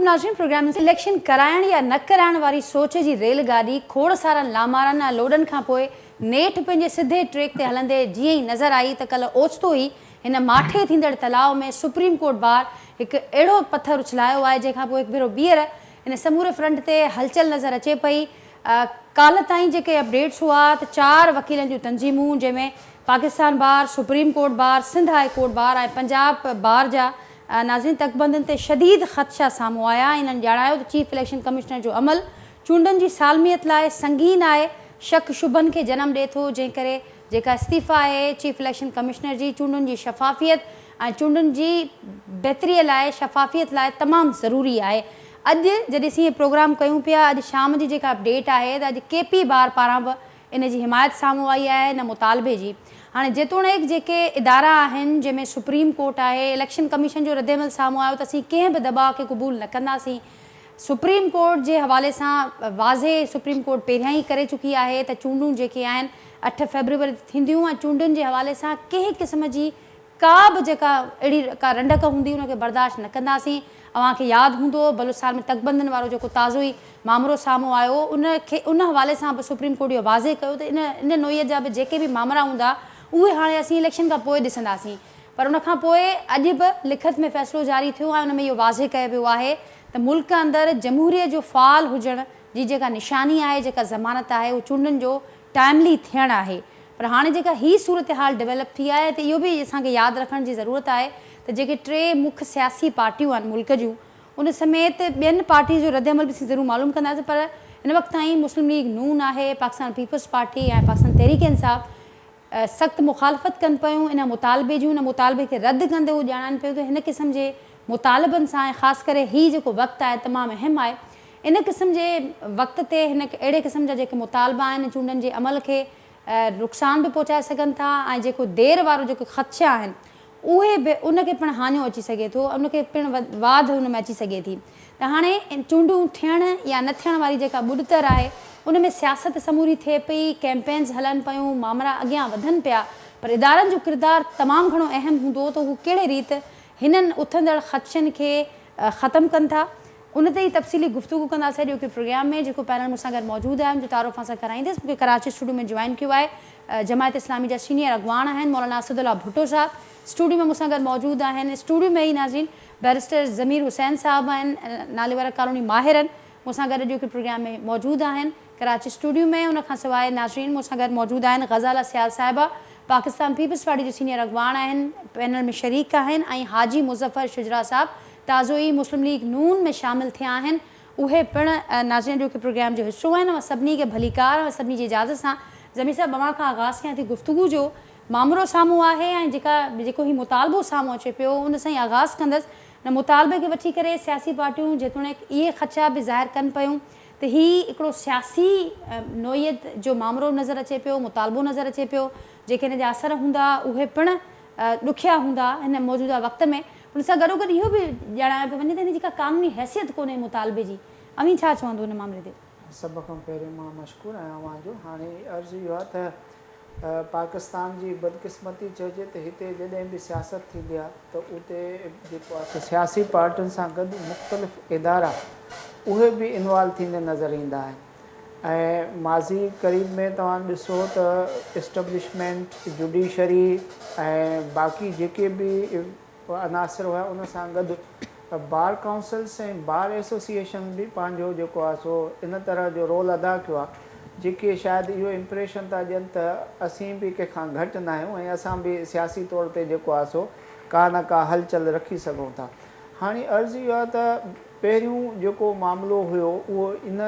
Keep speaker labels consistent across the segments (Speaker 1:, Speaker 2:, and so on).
Speaker 1: عليڪم ناظرين programme election ڪرائڻ يا نه ڪرائڻ واري سوچ جي ريل گاڏي کوڙ سارن لامارن ۽ لوڏن کان پوء نيٺ پنهنجي سڌي ٽريڪ تي هلندي جيئن ئي نظر آئي ته ڪلهه اوچتو ئي هن ماٺي ٿيندڙ تلاء ۾ سپريم ڪورٽ بار هڪ اهڙو پٿر اڇلايو آهي جنهن کان پوء هڪ ڀيرو ٻيهر ان سموري فرنٽ تي هلچل نظر اچي پئي. ڪالهه تائين جيڪي اپڊيٽس هئا ته چار وڪيلن جون تنظيمون جنهن ۾ Pakistan bar, supreme court bar, Sindh high court bar ۽ Punjab bar جا ناظرين تڪبندين تي شديد خدشا سامهون آيا ۽ انهن ڄاڻايو ته چيف اليڪشن ڪمشنر جو عمل چونڊن جي سالميت لاء سنگين آهي، شڪ شبهن کي جنم ڏئي ٿو جنهن ڪري جيڪا استعيفيٰ آهي چيف اليڪشن ڪمشنر جي چونڊن جي شفافيت ۽ چونڊن جي بهتري لاء شفافيت لاء تمام ضروري آهي. اڄ جڏهن اسين هي پروگرام ڪيون پيا اڄ شام جي جيڪا اپڊيٽ آهي ته اڄ ڪي پي بار پاران به ان جي حمايت سامهون آئي آهي ان مطالبي جي. هاڻي جيتوڻيڪ جيڪي ادارا آهن جنهن ۾ سپريم ڪورٽ آهي اليڪشن ڪميشن جو ردعمل سامهون آيو ته اسين ڪنهن به دٻاء کي قبول نه ڪنداسين سپريم ڪورٽ جي حوالي سان واضح سپريم ڪورٽ پهريان ئي ڪري چڪي آهي ته چونڊون جيڪي آهن 8 فيبروري تي ٿينديون ۽ چونڊن جي حوالي سان ڪنهن قسم جي ڪا به جيڪا اهڙي ڪا رنڊڪ هوندي ان کي برداشت نه ڪنداسين. اوهان کي ياد هوندو بلوچستان ۾ تڪبندين وارو جيڪو تازو ئي مامرو سامهون آيو ان کي ان حوالي سان به سپريم ڪورٽ اهو واضح ڪيو ته ان ان نوعيت جا به جيڪي به مامرا هوندا اهي هاڻي اسين اليڪشن کان پوء ڏسنداسين پر ان کان پوء اڄ به لکت ۾ فيصلو جاري ٿيو ۽ ان ۾ اهو واضح ڪيو ويو آهي ته ملڪ اندر جمهوريت جو فعال هجڻ جي جيڪا نشاني آهي جيڪا ضمانت آهي اهو چونڊن جو ٽائملي ٿيڻ آهي پر هاڻي جيڪا هي صورتحال ڊولپ ٿي آهي ته اهو به اسان کي ياد رکڻ جي ضرورت آهي ته جيڪي ٽي مک سياسي پارٽيون آهن ملڪ جون ان سميت ٻين پارٽيز جو ردعمل به اسين ضرور معلوم ڪنداسين پر هن وقت تائين مسلم ليگ نون آهي، پاڪستان پيپلز پارٽي ۽ پاڪستان تحريڪ انصاف سخت مخالفت ڪن پيون ان مطالبي جون ان مطالبي کي رد ڪندي هو ڄاڻائن پيون ته هن قسم جي مطالبن سان ۽ خاص ڪري هي جيڪو وقت آهي تمام اهم آهي ان قسم جي وقت تي هن اهڙي قسم جا جيڪي مطالبا آهن چونڊن جي عمل کي نقصان به پهچائي سگهن ٿا ۽ جيڪو دير وارو جيڪي خدشا آهن اهي به ان کي پڻ هاڃو اچي سگهي ٿو ان کي پڻ واڌ ان ۾ اچي سگهي ٿي ته هاڻي چونڊون ٿيڻ يا نه ٿيڻ واري جيڪا ٻڏتر آهي ان ۾ سياست سموري ٿئي پئي ڪيمپينز هلن پيون مامرا اڳيان وڌن پيا پر ادارن جو ڪردار تمام گهڻو اهم هوندو ته هو ڪهڙي ريت هنن اٿندڙ خدشن کي ختم ڪن ٿا ان تي ئي تفصيلي گفتگو ڪنداسين اڄوڪي پروگرام ۾ جيڪو پينل مون سان گڏ موجود آهي ان جو تعارف اوهان سان ڪرائينديس مون کي ڪراچي اسٽوڊيو ۾ جوائن ڪيو آهي جماعت اسلامي جا سينيئر اڳواڻ آهن مولانا اسد الله ڀٽو صاحب اسٽوڊيو ۾ مون سان گڏ موجود آهن اسٽوڊيو ۾ ئي ناظرين بئريسٽر ضمير حسين صاحب آهن ناليوارا قانوني ماهر آهن مون سان گڏ اڄوڪي پروگرام ۾ موجود آهن ڪراچي اسٽوڊيو ۾ ان کان سواء ناظرين مون سان گڏ موجود آهن غزاله سيال صاحبه پاڪستان پيپلز پارٽي جو سينيئر اڳواڻ آهن پينل ۾ شريڪ آهن ۽ حاجي مظفر شجرا صاحب تازو ئي مسلم ليگ نون ۾ شامل ٿيا آهن اهي پڻ ناظرين اڄوڪي پروگرام جو حصو آهن اوهان سڀني کي ڀليڪار اوهان سڀني جي اجازت سان ضمير صاحب اوهان کان آغاز ڪيان ٿي گفتگو جو مامرو سامهون آهي ۽ جيڪا جيڪو هي مطالبو سامهون اچي پيو ان سان ئي آغاز ڪندس ان مطالبي کي وٺي ڪري سياسي پارٽيون جيتوڻيڪ اهي خدشا به ظاهر ڪن پيون ته هي هڪڙو سياسي نوعيت جو مامرو نظر اچي پيو مطالبو نظر اچي پيو جيڪي هن جا اثر هوندا اهي پڻ ڏکيا هوندا هن موجوده وقت ۾ ان سان گڏوگڏ اهو به ڄاڻايو پيو وڃي ته هن جي ڪا قانوني حيثيت ڪونهي مطالبي جي اوهين ڇا چوندو ان معاملي تي؟
Speaker 2: سڀ کان پهرين مان مشڪور آهيان اوهان جو. هاڻي عرض اهو آهي ته پاڪستان جي بدقسمتي چئجي ته هتي جڏهن به سياست ٿيندي آهي ته اتي جيڪو آهي سو سياسي پارٽين سان گڏ مختلف ادارا اهي به انوالو ٿيندي نظر ايندا آهن ۽ ماضي قريب ۾ توهان ڏسو ته اسٽبلشمينٽ، جوڊيشري ۽ باقي جيڪي به عناصر هيا ان سان گڏ بار ڪائونسلز ۽ بار ايسوسيئيشنز به پنهنجو جيڪو آهي سو ان طرح جو رول ادا ڪيو آهي جيڪي شايد اهو امپريشن ٿا ڏين ته اسين به ڪنهن کان گهٽ ناهيون ۽ اسان به سياسي طور تي جيڪو آهي سو ڪا نه ڪا هلچل رکي سگهون ٿا. هاڻي عرض اهو آهي ته پهريون جيڪو معاملو هيو اهو ان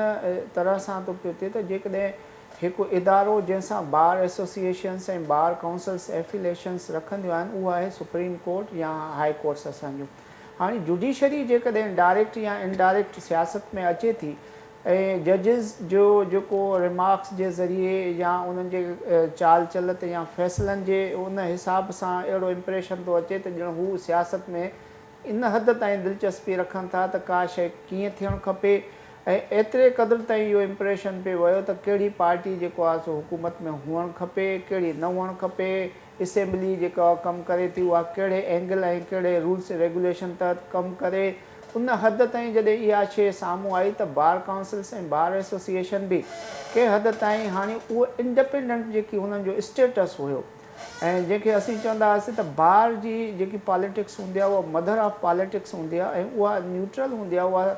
Speaker 2: طرح سان ٿو پيو ٿئي ته جيڪڏهن هڪ ادارو جنهن سان بار ايسوسيئيشنز ۽ بار ڪائونسلز ايفيليشنز رکنديون آهن اهو آهي سپريم ڪورٽ يا هاء ڪورٽس اسان جون هاڻي جوڊيشري جيڪڏهن ڊائريڪٽ يا انڊائريڪٽ سياست ۾ اچي ٿي ۽ ججز جو جيڪو ريمارڪس جي ذريعي يا انهن جي چال چلت يا فيصلن جي ان حساب سان اهڙو امپريشن ٿو اچي ته ڄڻ هو سياست ۾ ان حد تائين دلچسپي رکن ٿا ته ڪا شيء ڪيئن ٿيڻ کپي ۽ ايتري قدر تائين اهو امپريشن پئي ويو ته ڪهڙي پارٽي جيڪو آهي سو حڪومت ۾ هئڻ کپي ڪهڙي نه هئڻ کپي اسيمبلي جيڪا ڪم ڪري ٿي اها ڪهڙي اينگل ۽ ڪهڙي رولس ريگوليشن تحت ڪم ڪري ان حد تائين جڏهن اها شيء سامهون آئي ته بار ڪائونسلز ۽ بار ايسوسيئيشن به ڪنهن حد تائين هاڻي اهو انڊپينڊنٽ جيڪي هنن جو اسٽيٽس هيو ۽ جنهن کي اسين چوندا هئاسين ته بار جي جيڪي پاليٽڪس هوندي آهي اها مڌر آف پاليٽڪس هوندي آهي ۽ اها نيوٽرل هوندي آهي اها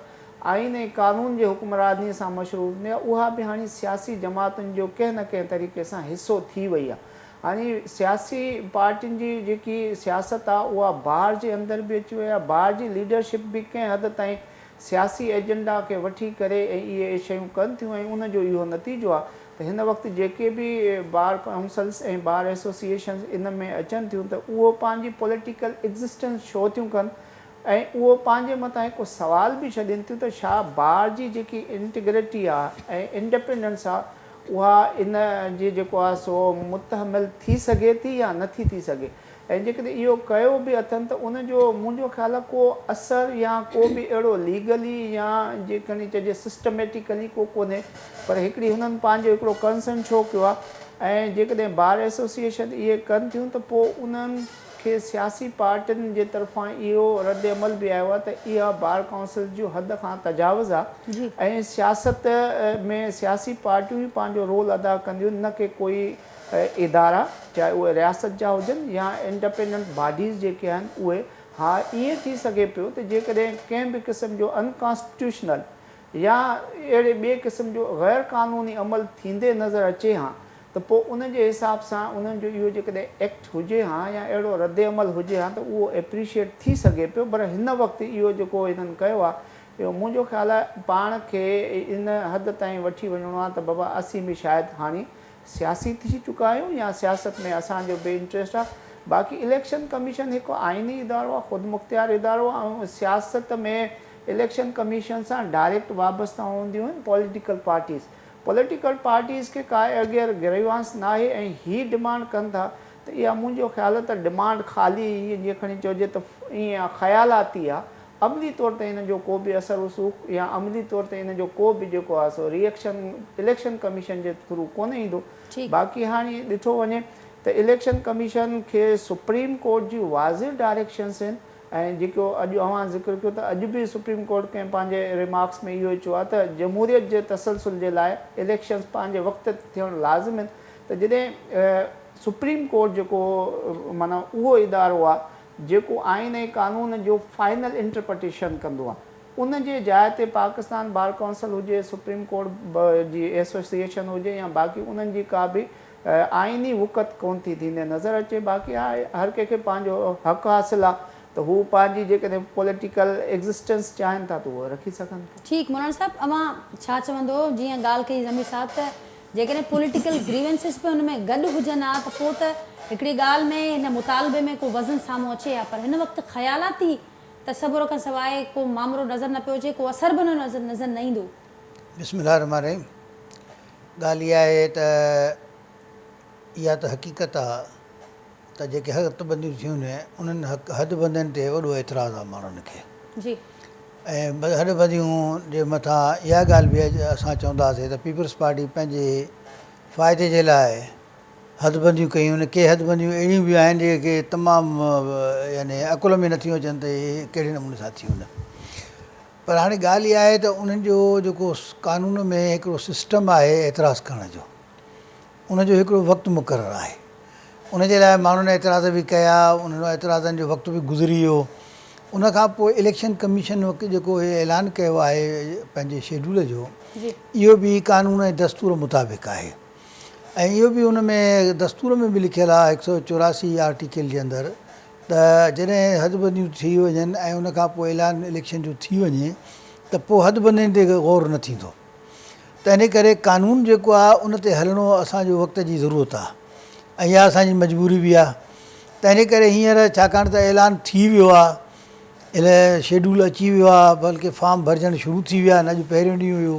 Speaker 2: آئين ۽ قانون جي حڪمراني سان مشروط هوندي آهي اها به هاڻي سياسي جماعتن جو ڪنهن نه ڪنهن طريقي سان حصو ٿي وئي آهي. هاڻي سياسي پارٽين جي جيڪي سياست آ اها بار جي اندر به اچي وئي آ، بار جي ليڊرشپ به ڪنهن حد تائين سياسي ايجنڊا کي وٺي ڪري ۽ اهي شيون ڪن ٿيون ۽ ان جو اهو نتيجو آ ته هن وقت جيڪي به بار ڪائونسلز ۽ بار ايسوسيئيشنز ان ۾ اچن ٿيون ته اهو پنهنجي پوليٽيڪل ايگزسٽنس شو ٿيون ڪن ۽ اهو پنهنجي مٿان هڪ سوال به ڇڏين ٿيون ته ڇا بار جي جيڪي انٽيگرٽي آ ۽ انڊپينڊنس آ اها ان جي جيڪو آهي سو متحمل ٿي سگهي ٿي يا نه ٿي ٿي سگهي ۽ جيڪڏهن اهو ڪيو به اٿن ته ان جو منهنجو خيال آهي ڪو اثر يا ڪو به اهڙو ليگلي يا جي کڻي چئجي سسٽميٽيڪلي ڪو ڪونهي پر هڪڙي هنن پنهنجو هڪڙو ڪنسرن شو ڪيو آهي ۽ جيڪڏهن بار ايسوسيئيشن اهي ڪن ٿيون ته پوء انهن کي سياسي پارٽين جي طرفان اهو رد عمل به آيو آهي ته اها بار ڪائونسل جو حد کان تجاوز آهي ۽ سياست ۾ سياسي پارٽيون ئي پنهنجو رول ادا ڪنديون نه ڪي ڪوئي ادارا چاهي اهي رياست جا هجن يا انڊپينڊنٽ باڊيز جيڪي آهن اهي. ها ائين ٿي سگهي پيو ته جيڪڏهن ڪنهن به قسم جو انڪانسٽيٽيوشنل يا اهڙي ٻئي قسم جو غير قانوني عمل ٿيندي نظر اچي هان ته پوء ان جي حساب سان انهن جو اهو جيڪڏهن ايڪٽ هجي هان يا اهڙو رد عمل هجي هان ته اهو ايپريشيئيٽ ٿي سگهي پيو پر هن وقت اهو جيڪو هنن ڪيو آهي اهو منهنجو خيال آهي پاڻ کي ان حد تائين وٺي وڃڻو آهي ته بابا اسين به شايد هاڻي سياسي ٿي چڪا آهيون يا سياست ۾ اسان جو به انٽريسٽ آهي باقي اليڪشن ڪميشن هڪ آئيني ادارو آهي خودمختيار ادارو آهي ۽ سياست ۾ اليڪشن ڪميشن سان ڊائريڪٽ وابسته هونديون آهن پوليٽيڪل پارٽيز پوليٽيڪل پارٽيز کي ڪا اڳير گريوانس ناهي ۽ هي ڊمانڊ ڪن ٿا ته اها منهنجو خيال آهي ته ڊمانڊ خالي ائين جيئن کڻي چئجي ته ائين خيالاتي آهي عملي طور تي ان جو ڪو به اثر رسوخ يا عملي طور تي ان جو ڪو به جيڪو آهي سو ري ايڪشن اليڪشن ڪميشن جي ٿرو ڪونه ايندو باقي هاڻي ڏٺو وڃي ته اليڪشن ڪميشن کي سپريم ڪورٽ جي واضح ڊائريڪشنس آهن ۽ جيڪو اڄ اوهان ذڪر ڪيو ته اڄ به سپريم ڪورٽ ڪنهن پنهنجي ريمارڪس ۾ اهو ئي چيو آهي ته جمهوريت جي تسلسل جي لاء اليڪشنز پنهنجي وقت تي ٿيڻ لازم آهن ته جڏهن سپريم ڪورٽ جيڪو معنيٰ اهو ادارو آهي جيڪو آئين ۽ قانون جو فائنل انٽرپرٽيشن ڪندو آهي ان جي جاء تي پاڪستان بار ڪائونسل هجي سپريم ڪورٽ جي ايسوسيئيشن هجي يا باقي انهن جي ڪا به آئيني وقعت ڪونه ٿي ٿيندي نظر اچي باقي ها هر ڪنهن کي پنهنجو حق حاصل آ ته هو پنهنجي جيڪڏهن پوليٽيڪل ايگزسٽنس چاهين ٿا ته اهو رکي سگهن ٿا.
Speaker 1: ٺيڪ مولانا صاحب اوهان ڇا چوندو جيئن ڳالهه ڪئي ضمير صاحب ته جيڪڏهن پوليٽيڪل گريونسز به ان ۾ گڏ هجن ها ته پوء ته هڪڙي ڳالهه ۾ هن مطالبي ۾ ڪو وزن سامهون اچي ها پر هن وقت خيالاتي تصور کان سواء ڪو مامرو نظر نه پيو اچي ڪو اثر به نظر نه ايندو.
Speaker 3: بسم الله الرحمٰن الرحيم ڳالهه اها آهي ته اها ته حقيقت آهي ته جيڪي حد بنديون ٿيون آهن انهن حد بندين تي وڏو اعتراض آهي ماڻهن کي ۽ حد بنديون جي مٿان اها ڳالهه به اسان چونداسين ته پيپلز پارٽي پنهنجي فائدي جي لاء حد بنديون ڪيون آهن ڪي حد بنديون اهڙيون به آهن جيڪي تمام يعني عقل ۾ نٿيون اچن ته اهي ڪهڙي نموني سان ٿيون آهن پر هاڻي ڳالهه اها آهي ته انهن جو جيڪو قانون ۾ هڪڙو سسٽم آهي اعتراض ڪرڻ جو ان جو هڪڙو وقت مقرر آهي ان جي لاء ماڻهن اعتراض به ڪيا انهن اعتراضن جو وقت به گذري ويو ان کان پوء اليڪشن ڪميشن جيڪو هي اعلان ڪيو آهي پنهنجي شيڊول جو اهو به قانون ۽ دستور مطابق آهي ۽ اهو به ان ۾ دستور ۾ به لکيل آهي هڪ سو 84 آرٽيڪل جي اندر ته جڏهن حد بنديون ٿي وڃن ۽ ان کان پوء اعلان اليڪشن جو ٿي وڃي ته پوء حد بندين تي غور نه ٿيندو. تنهن ڪري قانون جيڪو آهي ان تي هلڻو اسان جو وقت جي ضرورت آهي ۽ اها اسان جي مجبوري به آهي. تنهن ڪري هينئر ڇاڪاڻ ته اعلان ٿي ويو آهي، شيڊول اچي ويو آهي بلڪه فارم ڀرجڻ شروع ٿي ويا آهن، اڄ پهريون ڏينهن هيو.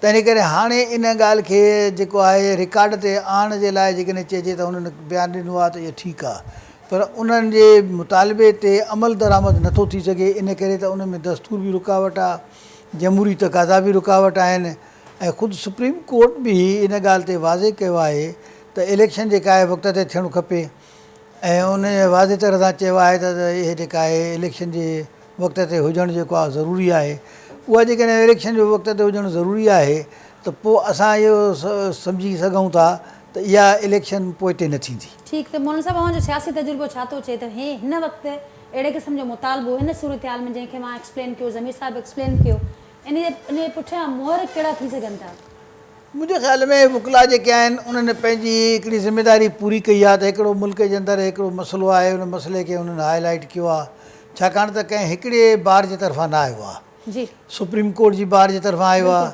Speaker 3: تنهن ڪري هاڻي ان ڳالهه کي جيڪو آهي رڪارڊ تي آڻڻ جي لاء جيڪڏهن چئجي ته هنن بيان ڏنو آهي ته اهو ٺيڪ آهي پر انهن جي مطالبي تي عمل درآمد نٿو ٿي سگهي ان ڪري ته ان ۾ دستور به رڪاوٽ آهي جمهوري تقاضا به رڪاوٽ آهن ۽ خود سپريم ڪورٽ به ان ڳالهه تي واضح ڪيو آهي ته اليڪشن جيڪا آهي وقت تي ٿيڻ کپي ۽ ان واضح طرح سان چيو آهي ته اهي جيڪا آهي اليڪشن جي وقت تي هجڻ جيڪو آهي ضروري آهي. اها جيڪڏهن اليڪشن جو وقت تي هجڻ ضروري آهي ته پوء اسان اهو سمجهي سگهون ٿا ته اها اليڪشن پوئتي نه ٿيندي.
Speaker 1: ٺيڪ ته مولانا صاحب اوهان جو سياسي تجربو ڇا ٿو چئي ته هي هن وقت اهڙي قسم جو مطالبو هن صورتحال ۾ جنهن کي مان ايڪسپلين ڪيو ضمير صاحب ايڪسپلين ڪيو ان جي ان جي پٺيان محرڪ ڪهڙا ٿي سگهن ٿا؟
Speaker 3: منهنجي خيال ۾ وڪلا جيڪي آهن انهن پنهنجي هڪڙي ذميداري پوري ڪئي آهي ته هڪڙو ملڪ جي اندر هڪڙو مسئلو آهي ان مسئلي کي انهن هاء لائيٽ ڪيو آهي ڇاڪاڻ ته ڪنهن هڪڙي بار جي طرفان نه آيو آهي سپريم ڪورٽ جي بار جي طرفان آيو آهي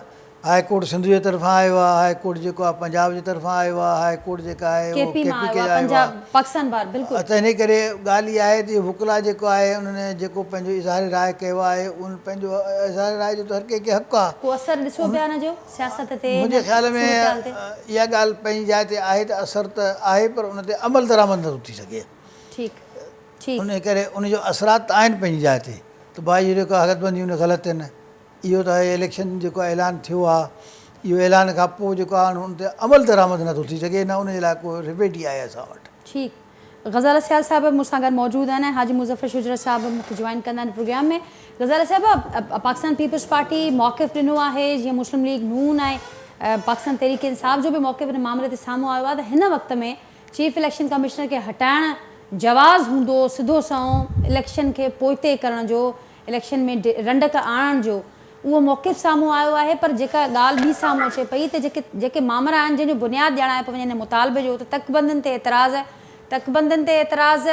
Speaker 3: هاء ڪورٽ سنڌ جي طرفان آيو آهي هاء ڪورٽ جيڪو آهي پنجاب جي طرفان آيو آهي هاء ڪورٽ جيڪا آهي اهو ڪي پي ڪي آيو آهي ته انهي ڪري ڳالهه اها آهي ته وڪلا جيڪو آهي انهن جيڪو پنهنجو اظهار راء ڪيو آهي ان پنهنجو اظهار راء جو ته هر ڪنهن کي حق آهي.
Speaker 1: ڪو اثر ڏسو پيا ان جو سياست تي
Speaker 3: منهنجي خيال ۾ اها ڳالهه پنهنجي جاء تي آهي ته اثر ته آهي پر ان تي عمل درآمد نٿو ٿي سگهي.
Speaker 1: ٺيڪ ٺيڪ.
Speaker 3: انهي ڪري ان جو اثرات ته آهن پنهنجي جاء تي ته ڀائي اهو جيڪو حدبنديون غلط آهن اهو ته اليڪشن جيڪو اعلان ٿيو آهي اهو اعلان کان پوء جيڪو آهي ان تي عمل درآمد نٿو ٿي سگهي نه ان جي لاء ڪو ريميڊي آهي اسان وٽ.
Speaker 1: ٺيڪ غزاله سيال صاحب به مون سان گڏ موجود آهن ۽ حاجي مظفر شجره صاحب به مون کي جوائن ڪندا آهن پروگرام ۾ غزاله صاحب پاڪستان پيپلز پارٽي موقف ڏنو آهي جيئن مسلم ليگ نون ۽ پاڪستان تحريڪ انصاف جو به موقف ان مامري تي سامهون آيو آهي ته هن وقت ۾ چيف اليڪشن ڪمشنر کي هٽائڻ جواز هوندو سڌو سنئون اليڪشن کي پوئتي ڪرڻ جو اليڪشن ۾ رنڊڪ آڻڻ جو اهو موقف سامهون آيو آهي پر جيڪا ڳالهه ٻي سامهون اچي پئي ته جيڪي جيڪي مامرا آهن جنهن جو بنياد ڄاڻايو پيو وڃي هن مطالبي جو ته تڪبندين تي اعتراض تڪبندين تي اعتراض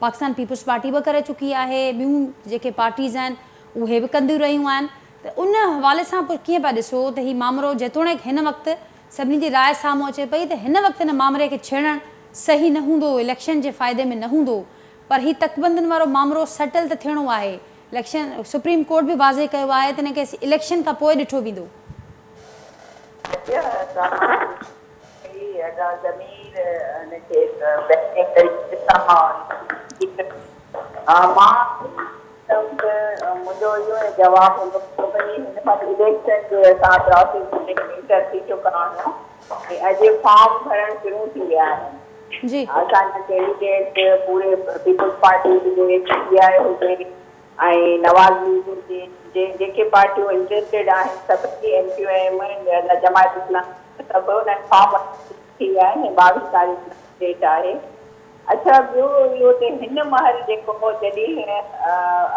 Speaker 1: پاڪستان پيپلز پارٽي به ڪري چڪي آهي ٻيون جيڪي پارٽيز آهن اهي به ڪنديون رهيون آهن ته ان حوالي سان پوء ڪيئن پيا ڏسو ته هي مامرو جيتوڻيڪ هن وقت سڀني جي راء سامهون اچي پئي ته هن وقت هن مامري کي ڇيڙڻ صحيح نه هوندو اليڪشن جي فائدي ۾ نه هوندو پر هي تڪبندين وارو مامرو سيٽل ته ٿيڻو آهي، اليڪشن سپريم ڪورٽ به واضح ڪيو آهي ته ان کي اليڪشن کان پوء ڏٺو ويندو.
Speaker 4: ادا ضمير ان کي بهترين طريقي سان مان ته منهنجو اهو ئي جواب هوندو ته ڀئي هن مهل اليڪشن جو اسان پراسيس ۾ انٽر ٿي چڪا آهيون ۽ اڄ فارم ڀرڻ شروع ٿي ويا آهن.
Speaker 1: جي.
Speaker 4: اسان جا ڪينڊيڊيٽ پوري پيپلز پارٽي هجي، پي ٽي آء هجي ۽ نواز ليگ هجي، جيڪي پارٽيون انٽريسٽيڊ آهن سڀني M Q M, Jamaat Islami سڀ انهن فارم ٿي ويا آهن ۽ 22 تاريخ لاسٽ ڊيٽ آهي. اڇا ٻيو اهو ته هن مهل جيڪو جڏهن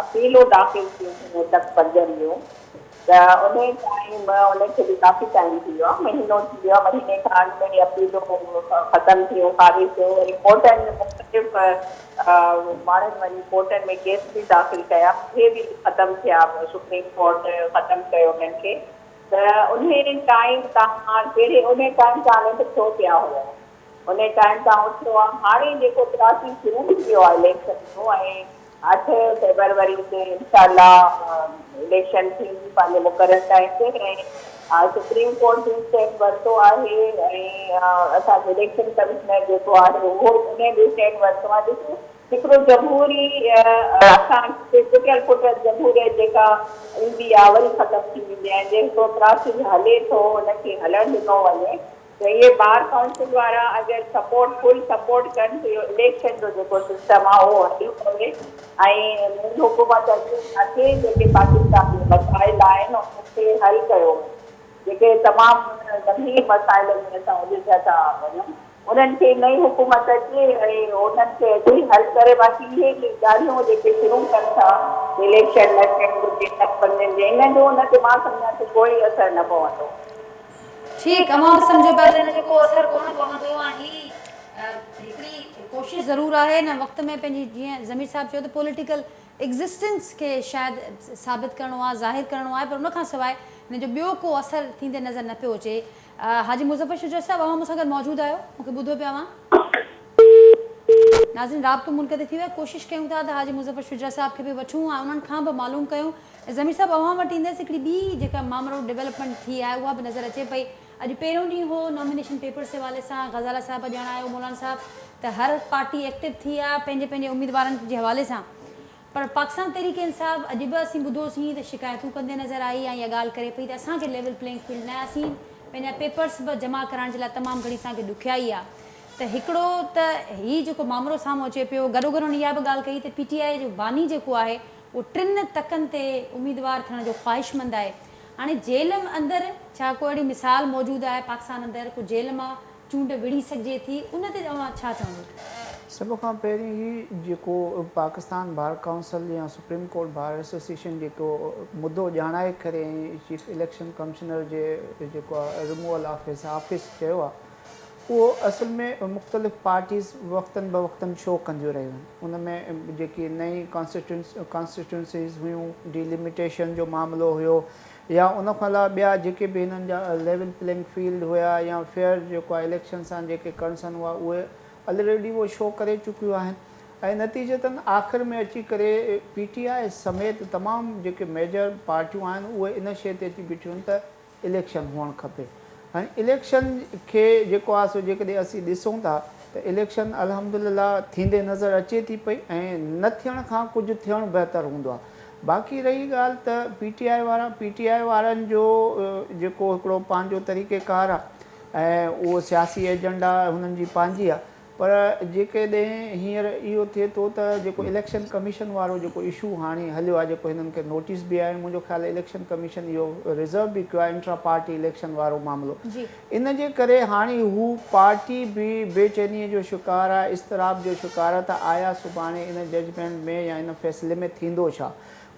Speaker 4: اپيلون داخل ٿيون هيون تڪ بندين جون ته انهي ٽائيم ان کي به ڪافي ٽائيم ٿي ويو آهي مهينو ٿي ويو آهي مهيني کان اڳ ۾ اپيلون ختم ٿيون خارج ٿيون وري ڪورٽن ۾ مختلف ماڻهن وڃي ڪورٽن ۾ ڪيس به داخل ڪيا اهي به ختم ٿيا سپريم ڪورٽ ختم ڪيو انهن کي ته انهي ٽائيم تان ڪهڙي انهي ٽائيم تان ننڊ ڇو پيا هيا انهي ٽائيم تان اٿيو آ هاڻي جيڪو پراسيس شروع ٿي ويو آ اليڪشن جو ۽ 8 فيبروري تي انشاء الله اليڪشن ٿيندي پنهنجي مقرر ٽائيم تي ۽ سپريم ڪورٽ به اسٽينڊ ورتو آهي ۽ اسان جو اليڪشن ڪمشنر جيڪو آهي اهو انهي به اسٽينڊ ورتو آهي ڏسو هڪڙو جمهوري اسان کي ٽٽل ڦٽل جمهوريت جيڪا ايندي آ وري ختم ٿي ويندي آهي جيڪو پراسيس هلي ٿو ان کي هلڻ ڏنو وڃي ته اهي بار ڪائونسل وارا اگر سپورٽ فل سپورٽ ڪن ته اهو اليڪشن جو جيڪو سسٽم آهي اهو هلي پوي ۽ نئين حڪومت اچي اچي جيڪي پاڪستان ۾ مسائل آهن انهن کي حل ڪيو وڃي جيڪي تمام گنڀير مسائلن ۾ اسان الجهيا ٿا وڃون انهن کي نئين حڪومت اچي ۽ انهن کي اچي حل ڪري باقي اهي ڳالهيون جيڪي شروع ڪن ٿا اليڪشن نه ٿيڻ گهرجي تڪبندين جي انهن جو ان تي مان سمجهان ٿي ڪوئي اثر نه پوندو.
Speaker 1: ٺيڪ اوهان به سمجهو پيا ته ان جو ڪو اثر ڪونه پوندو ۽ هي هڪڙي ڪوشش ضرور آهي هن وقت ۾ پنهنجي جيئن ضمير صاحب چيو ته پوليٽيڪل ايگزسٽنس کي شايد ثابت ڪرڻو آهي ظاهر ڪرڻو آهي پر ان کان سواء هن جو ٻيو ڪو اثر ٿيندي نظر نه پيو اچي. حاجي مظفر شجاع صاحب اوهان مون سان گڏ موجود آهيو مون کي ٻڌو پيا اوهان. ناظرين رابطو منقطع ٿي ويو آهي ڪوشش ڪيون ٿا ته حاجي مظفر شجاع صاحب کي به وٺون ۽ انهن کان به معلوم ڪيون ضمير صاحب اوهان وٽ ايندس هڪڙي ٻي جيڪا مامرو ڊولپمينٽ ٿي آهي اها به نظر اچي پئي اڄ پهريون ڏينهن هو نامينيشن پيپرز جي حوالي سان غزاله صاحبه ڄاڻايو مولانا صاحب ته هر پارٽي ايڪٽو ٿي آهي پنهنجي پنهنجي اميدوارن جي حوالي سان پر پاڪستان تحريڪ انصاف اڄ به اسين ٻڌوسين ته شڪايتون ڪندي نظر آئي ۽ اها ڳالهه ڪري پئي ته اسان کي ليول پليئنگ فيلڊ نه آهي اسين پنهنجا پيپرز به جمع ڪرائڻ جي لاء تمام گهڻي اسان کي ڏکيائي آهي ته هڪڙو ته هي جيڪو مامرو سامهون اچي پيو گڏوگڏ هن اها به ڳالهه ڪئي ته پي ٽي آء جو باني جيڪو آهي اهو ٽن تڪن تي اميدوار ٿيڻ جو خواهشمند آهي. هاڻي جيل اندر ڇا ڪو اهڙي مثال موجود آهي پاڪستان اندر ڪو جيل مان چونڊ وڙهي سگهجي ٿي ان تي اوهان ڇا چوندو؟
Speaker 2: سڀ کان پهرين هي جيڪو پاڪستان بار ڪائونسل يا سپريم ڪورٽ بار ايسوسيئيشن جيڪو مدو ڄاڻائي ڪري ۽ چيف اليڪشن ڪمشنر جي جيڪو رموول آف his office چيو آهي اهو اصل ۾ مختلف پارٽيز وقتن بوقتن شو ڪنديون رهيون آهن ان ۾ جيڪي نئين ڪانسٽيٽوئنسيز هيون ڊيلميٽيشن جو معاملو هيو يا ان کان علاوه ٻيا جيڪي به هنن جا ليول پلينگ فيلڊ هيا يا فيئر جيڪو آهي اليڪشن سان جيڪي ڪنسرن هئا اهي الريڊي اهو شو ڪري چڪيون آهن ۽ نتيجتن آخر ۾ اچي ڪري پي ٽي آء سميت تمام جيڪي ميجر پارٽيون آهن اهي ان شيء تي اچي بيٺيون آهن ته اليڪشن هئڻ کپي هاڻي اليڪشن کي جيڪو آهي سو جيڪڏهن اسين ڏسون ٿا ته اليڪشن الحمدلله ٿيندي نظر اچي ٿي پئي ۽ نه ٿيڻ کان ڪجهه ٿيڻ بهتر هوندو آهي باقي رهي ڳالهه ته پي ٽي آء وارا پي ٽي آء وارن جو جيڪو هڪڙو پنهنجو طريقي ڪار آ ۽ اهو سياسي ايجنڊا هنن جي پنهنجي آ پر جيڪڏهن هينئر اهو ٿئي ٿو ته جيڪو اليڪشن ڪميشن وارو جيڪو اشو هاڻي هليو آ جيڪو هنن کي نوٽيس به آيو منهنجو خيال اليڪشن ڪميشن اهو ريزرو به ڪيو آ انٽرا پارٽي اليڪشن وارو معاملو ان جي ڪري هاڻي هو پارٽي به بي چينيء جو شڪار آهي، اضطراب جو شڪار آهي ته آيا سڀاڻي ان ججمينٽ ۾ يا ان فيصلي ۾ ٿيندو ڇا؟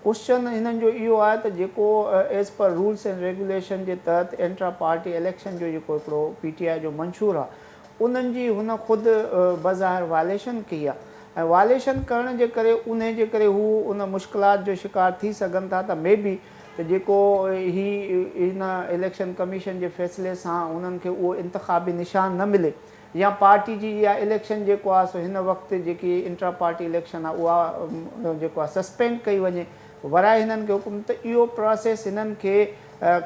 Speaker 2: ڪوئسچن هنن جو اهو آهي ته جيڪو as per rules and regulation جي تحت انٽرا پارٽي اليڪشن جو جيڪو هڪڙو پي ٽي آء جو منشور آهي انهن جي هن خود بظاهر وائليشن ڪئي آهي ۽ وائليشن ڪرڻ جي ڪري انهي جي ڪري هو ان مشڪلات جو شڪار ٿي سگهن ٿا ته مي بي ته جيڪو هي هن اليڪشن ڪميشن جي فيصلي سان هنن کي اهو انتخابي نشان نه ملي يا پارٽي جي اها اليڪشن جيڪو آهي سو هن وقت جيڪي انٽرا پارٽي اليڪشن آهي اها جيڪو آهي سسپينڊ ڪئي وڃي ورائي هنن کي حڪم ته اهو پراسيس هنن کي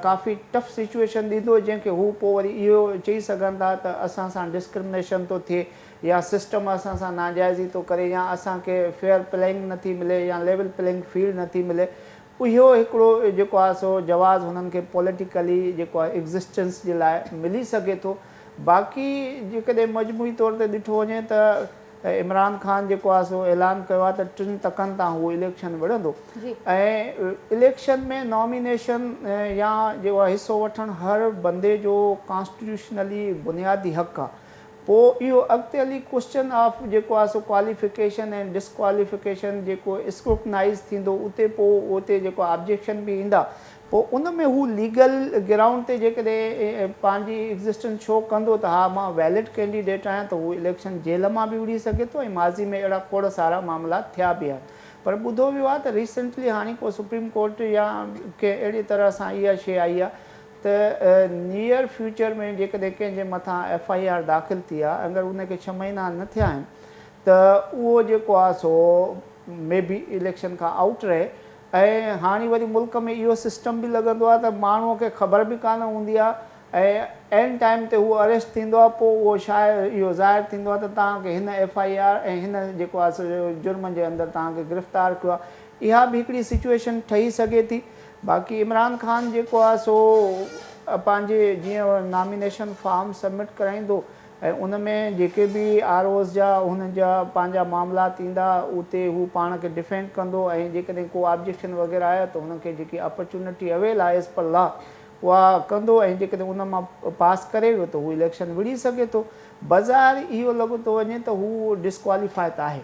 Speaker 2: ڪافي ٽف سچوئيشن ڏيندو جنهن کي هو پوء وري اهو چئي سگهن ٿا ته اسان سان ڊسڪرمنيشن ٿو ٿئي يا سسٽم اسان سان ناجائزي ٿو ڪري يا اسان کي فيئر پليئنگ نٿي ملي يا ليول پليئنگ فيلڊ نٿي ملي اهو هڪڙو جيڪو آهي سو جواز هنن کي پوليٽيڪلي جيڪو آهي ايگزسٽنس جي لاء ملي سگهي ٿو. باقي جيڪڏهن مجموعي طور تي ڏٺو وڃي ته عمران خان جيڪو آهي سو اعلان ڪيو آهي ته ٽن تڪن تان هو اليڪشن وڙهندو ۽ اليڪشن ۾ نامينيشن يا جيڪو آهي حصو وٺڻ هر بندي جو ڪانسٽيٽيوشنلي بنيادي حق آهي پوء اهو اڳتي هلي ڪوئسچن آف جيڪو آهي سو ڪواليفڪيشن ۽ ڊسڪواليفڪيشن جيڪو اسڪروٽنائيز ٿيندو اتي پوء اتي جيڪو آبجيڪشن به ايندا پوء ان ۾ هو ليگل گرائونڊ تي جيڪڏهن پنهنجي ايگزسٽنس شو ڪندو ته ها مان ويلڊ ڪينڊيڊيٽ آهيان ته هو اليڪشن جيل مان به وڙهي سگهي ٿو ۽ ماضي ۾ اهڙا کوڙ سارا معاملا ٿيا به آهن پر ٻڌو ويو آهي ته ريسنٽلي هاڻي ڪو سپريم ڪورٽ يا ڪنهن اهڙي طرح سان اها شيء آئي آهي ته نيئر فيوچر ۾ جيڪڏهن ڪنهن جي مٿان ايف I R داخل ٿي آهي اگر ان کي ڇهه مهينا نه ٿيا آهن ته اهو جيڪو آهي سو مي بي اليڪشن کان آئوٽ رهي ۽ هاڻي وري ملڪ ۾ اهو سسٽم به لڳندو آهي ته ماڻهو کي خبر به ڪانه هوندي آهي ۽ عين ٽائيم تي هو اريسٽ ٿيندو آهي پوء اهو شايد اهو ظاهر ٿيندو آهي ته توهان کي هن ايف I R ۽ هن جيڪو آهي سو جرم جي اندر توهان کي گرفتار ڪيو آهي اها به هڪڙي سچوئيشن ٺهي سگهي ٿي باقي عمران خان جيڪو آهي سو پنهنجي جيئن نامينيشن فارم سبمٽ ڪرائيندو ۽ ان ۾ جيڪي به آر اوز جا هن جا پنهنجا معاملات ايندا اتي هو پاڻ کي ڊفينڊ ڪندو ۽ جيڪڏهن ڪو آبجيڪشن وغيره آيو ته هن کي جيڪي اپرچونٽي اويل آهي ايز پر لا اها ڪندو ۽ جيڪڏهن ان مان پاس ڪري ويو ته هو اليڪشن وڙهي سگهي ٿو بظاهر اهو لڳو ٿو وڃي ته هو ڊسڪواليفاء ته آهي.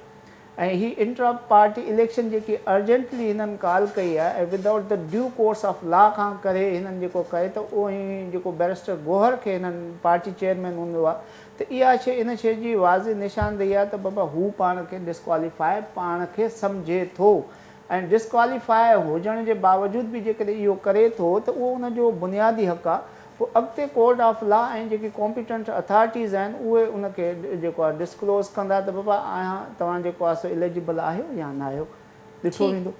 Speaker 2: ۽ هي انٽرا پارٽي اليڪشن جيڪي ارجنٽلي هنن ڪال ڪئي آهي ۽ without the due course of law کان ڪري هنن جيڪو ڪئي ته اهو ۽ جيڪو بئريسٽر گوهر کي هنن پارٽي چيئرمين هوندو آهي ته اها شيء ان شيء جي واضح نشاندهي آهي ته بابا هو پاڻ کي ڊسڪواليفاء پاڻ کي سمجهي ٿو ۽ ڊسڪواليفاء هجڻ جي باوجود به جيڪڏهن اهو ڪري ٿو ته اهو ان جو بنيادي حق آهي پوء اڳتي ڪورٽ آف لا ۽ جيڪي ڪامپيٽنٽ اٿارٽيز آهن اهي ان کي جيڪو آهي ڊسڪلوز ڪندا ته بابا آهيان توهان جيڪو آهي سو اليجبل آهيو يا نه آهيو ڏٺو ويندو.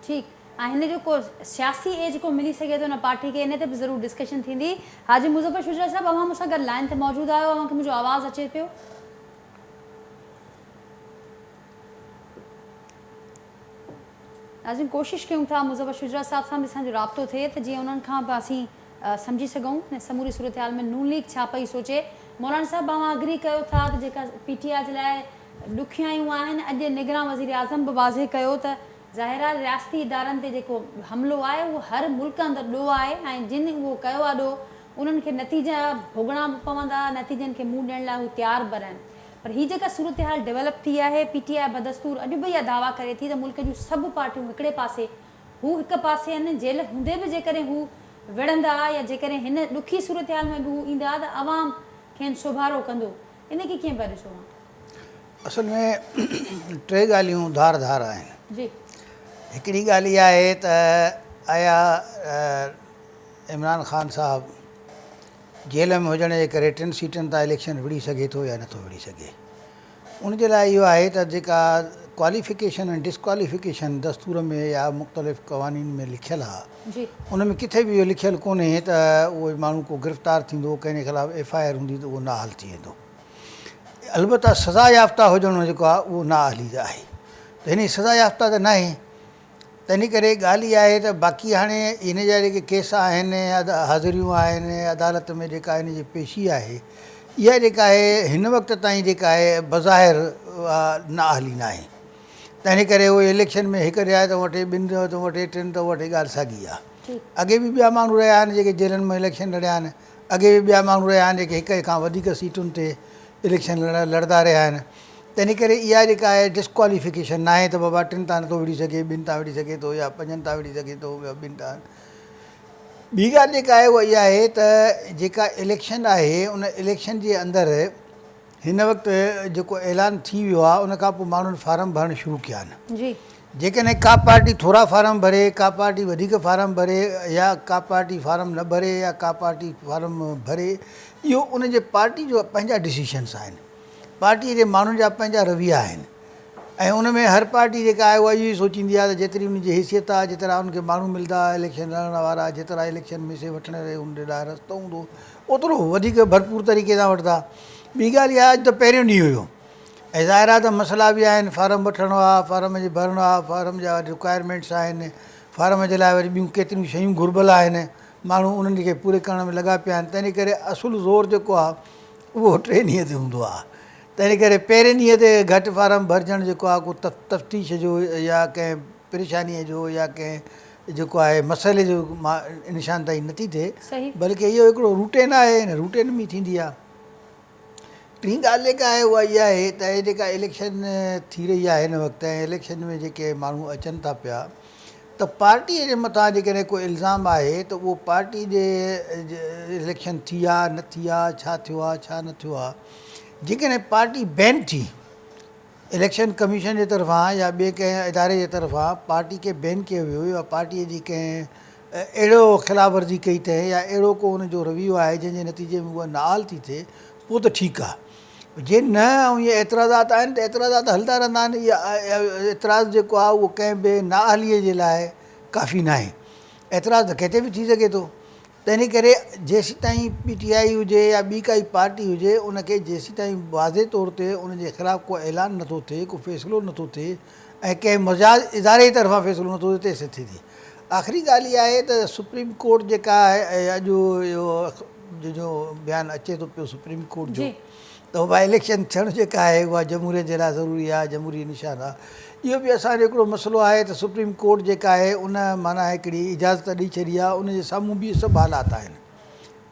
Speaker 1: ٺيڪ ۽ هن جو ڪو سياسي ايج ڪو ملي سگهي ٿو ان پارٽي کي ان تي به ضرور ڊسڪشن ٿيندي. حاجي مظفر شجاع صاحب اوهان مون سان گڏ لائين تي موجود آهيو اوهان کي منهنجو آواز اچي پيو؟ ناظرين ڪوشش ڪيون ٿا مظفر شجاع صاحب سان به اسان جو رابطو ٿئي ته جيئن انهن کان به اسين سمجهي سگهون هن سموري صورتحال ۾ نون ليگ ڇا پئي سوچي. مولانا صاحب اوهان اگري ڪيو ٿا ته جيڪا پي ٽي آء جي لاء ڏکيائيون آهن اڄ نگران وزيراعظم به واضح ڪيو ته ظاهر آهي رياستي ادارن تي جيڪو حملو آهي اهو هر ملڪ اندر ڏوهه آهي ۽ جن اهو ڪيو آهي ڏوهه انهن کي نتيجا ڀوڳڻا به پوندا، نتيجن کي منهن ڏيڻ لاء هو تيار به رهن. پر هي جيڪا صورتحال ڊولپ ٿي آهي، پي ٽي آء بدستور اڄ به اها دعويٰ ڪري ٿي ته ملڪ جون سڀ پارٽيون هڪڙي پاسي، هو هڪ پاسي آهن، جيل هوندي به جيڪڏهن هو وڙهندا يا جيڪڏهن هن ڏکي صورتحال ۾ به هو ايندا ته عوام کين سوڀارو ڪندو. ان کي ڪيئن پيا ڏسو اوهان؟
Speaker 3: اصل ۾ ٽي ڳالهيون ڌار ڌار آهن.
Speaker 1: جي.
Speaker 3: هڪڙي ڳالهه اها آهي ته آيا عمران خان صاحب جيل ۾ هجڻ جي ڪري ٽن سيٽن تان اليڪشن وڙهي سگهي ٿو يا نٿو وڙهي سگهي. ان جي لاء اهو آهي ته جيڪا ڪواليفڪيشن ۽ ڊسڪواليفڪيشن دستور ۾ يا مختلف قوانين ۾ لکيل آهي ان ۾ ڪٿي به اهو لکيل ڪونهي ته اهو ماڻهو ڪو گرفتار ٿيندو ڪنهن جي خلاف ايف I R هوندي ته اهو نااهل ٿي ويندو. البته سزا يافته هجڻ جيڪو آهي اهو نااهلي آهي ته هن جي سزا يافته ته ناهي تنهن ڪري ڳالهه اها آهي ته باقي هاڻي هن جا جيڪي ڪيس آهن حاضريون آهن عدالت ۾ جيڪا هن جي پيشي آهي اها جيڪا آهي هن وقت تائين جيڪا آهي بظاهر اها نااهلي ناهي تنهن ڪري اهي اليڪشن ۾ هڪ جاء تان وٺي ٻن جاء تان وٺي ٽن تان وٺي ڳالهه ساڳي آهي اڳي به ٻيا ماڻهو رهيا آهن جيڪي جيلن مان اليڪشن لڙيا آهن اڳي به ٻيا ماڻهو رهيا آهن جيڪي هڪ کان وڌيڪ سيٽن تي اليڪشن لڙندا رهيا آهن تنهن ڪري اها جيڪا آهي ڊسڪواليفڪيشن ناهي ته بابا ٽن تان نٿو وڙهي سگهي ٻن تان وڙهي سگهي ٿو يا پنجن تان وڙهي سگهي ٿو يا ٻن تان. ٻي ڳالهه جيڪا آهي اها اها آهي ته جيڪا اليڪشن آهي ان اليڪشن جي اندر هن وقت جيڪو اعلان ٿي ويو آهي ان کان پوء ماڻهن فارم ڀرڻ شروع ڪيا آهن. جيڪڏهن ڪا پارٽي ٿورا فارم ڀري ڪا پارٽي وڌيڪ فارم ڀري يا ڪا پارٽي فارم نه ڀري يا ڪا پارٽي فارم ڀري اهو ان جي پارٽي جو پنهنجا ڊسيشنس آهن. پارٽيء جي ماڻهن جا پنهنجا رويا آهن ۽ ان ۾ هر پارٽي جيڪا آهي اها اهو ئي سوچيندي آهي ته جيتري ان جي حيثيت آهي، جيترا ان کي ماڻهو ملندا اليڪشن لڙڻ وارا، جيترا اليڪشن ۾ حصي وٺڻ جي ان جي لاء رستو هوندو اوترو هو وڌيڪ ڀرپور طريقي سان وٺندا. ٻي ڳالهه اها اڄ ته پهريون ڏينهن هيو ۽ ظاهر آهي ته مسئلا به آهن، فارم وٺڻو آهي، فارم جي ڀرڻو آهي، فارم جا رڪوائرمينٽس آهن، فارم جي لاء وري ٻيون ڪيتريون شيون گهربل آهن، ماڻهو انهن کي پوري ڪرڻ ۾ لڳا پيا آهن، تنهن ڪري اصل زور جيڪو آهي اهو ٽئين ڏينهن تي هوندو آهي. تنهن ڪري پهرين ڏينهن تي گهٽ فارم ڀرجڻ جيڪو آهي ڪو تفتيش جو يا ڪنهن پريشانيء جو يا ڪنهن جيڪو آهي مسئلي جو نشاندهي نٿي ٿئي بلڪه اهو هڪڙو روٽين آهي ان روٽين ۾ ٿيندي آهي. ٽين ڳالهه جيڪا آهي اها اها آهي ته هي جيڪا اليڪشن ٿي رهي آهي هن وقت ۽ اليڪشن ۾ جيڪي ماڻهو اچن ٿا پيا ته پارٽيء جي مٿان جيڪڏهن ڪو الزام آهي ته اهو پارٽي جي اليڪشن ٿي آ نه ٿي آ ڇا ٿيو آ ڇا نه ٿيو آ جيڪڏهن پارٽي بين ٿي اليڪشن ڪميشن جي طرفان يا ٻئي ڪنهن اداري جي طرفان پارٽي کي بين ڪيو ويو يا پارٽي جي ڪنهن اهڙو خلاف ورزي ڪئي اٿئي يا اهڙو ڪو ان جو رويو آهي جنهن جي نتيجي ۾ اها نااهل ٿي ٿئي پوء ته ٺيڪ آ جي نه ۽ اهي اعتراضات آهن ته اعتراضات هلندا رهندا آهن اهي اعتراض جيڪو آهي اهو ڪنهن به نااهليء جي لاء ڪافي ناهي اعتراض ته ڪنهن تي به ٿي سگهي ٿو تنهن ڪري جيسيتائين پي ٽي آء هجي يا ٻي ڪائي پارٽي هجي ان کي جيسيتائين واضح طور تي ان جي خلاف ڪو اعلان نٿو ٿئي ڪو فيصلو نٿو ٿئي ۽ ڪنهن مجاز اداري جي طرفان فيصلو نٿو ٿئي تيسين ٿئي ٿي آخري ڳالهه اها آهي ته سپريم ڪورٽ جيڪا آهي اڄ اهو جو بيان اچي ٿو پيو سپريم ڪورٽ جو ته اها اليڪشن ٿيڻ جيڪا آهي اها جمهوريت جي لاء ضروري آهي جمهوري نشان آهي اهو به اسان جو هڪڙو مسئلو آهي ته سپريم ڪورٽ جيڪا آهي ان معنيٰ هڪڙي اجازت ڏئي ڇڏي آهي ان جي سامهون به سڀ حالات آهن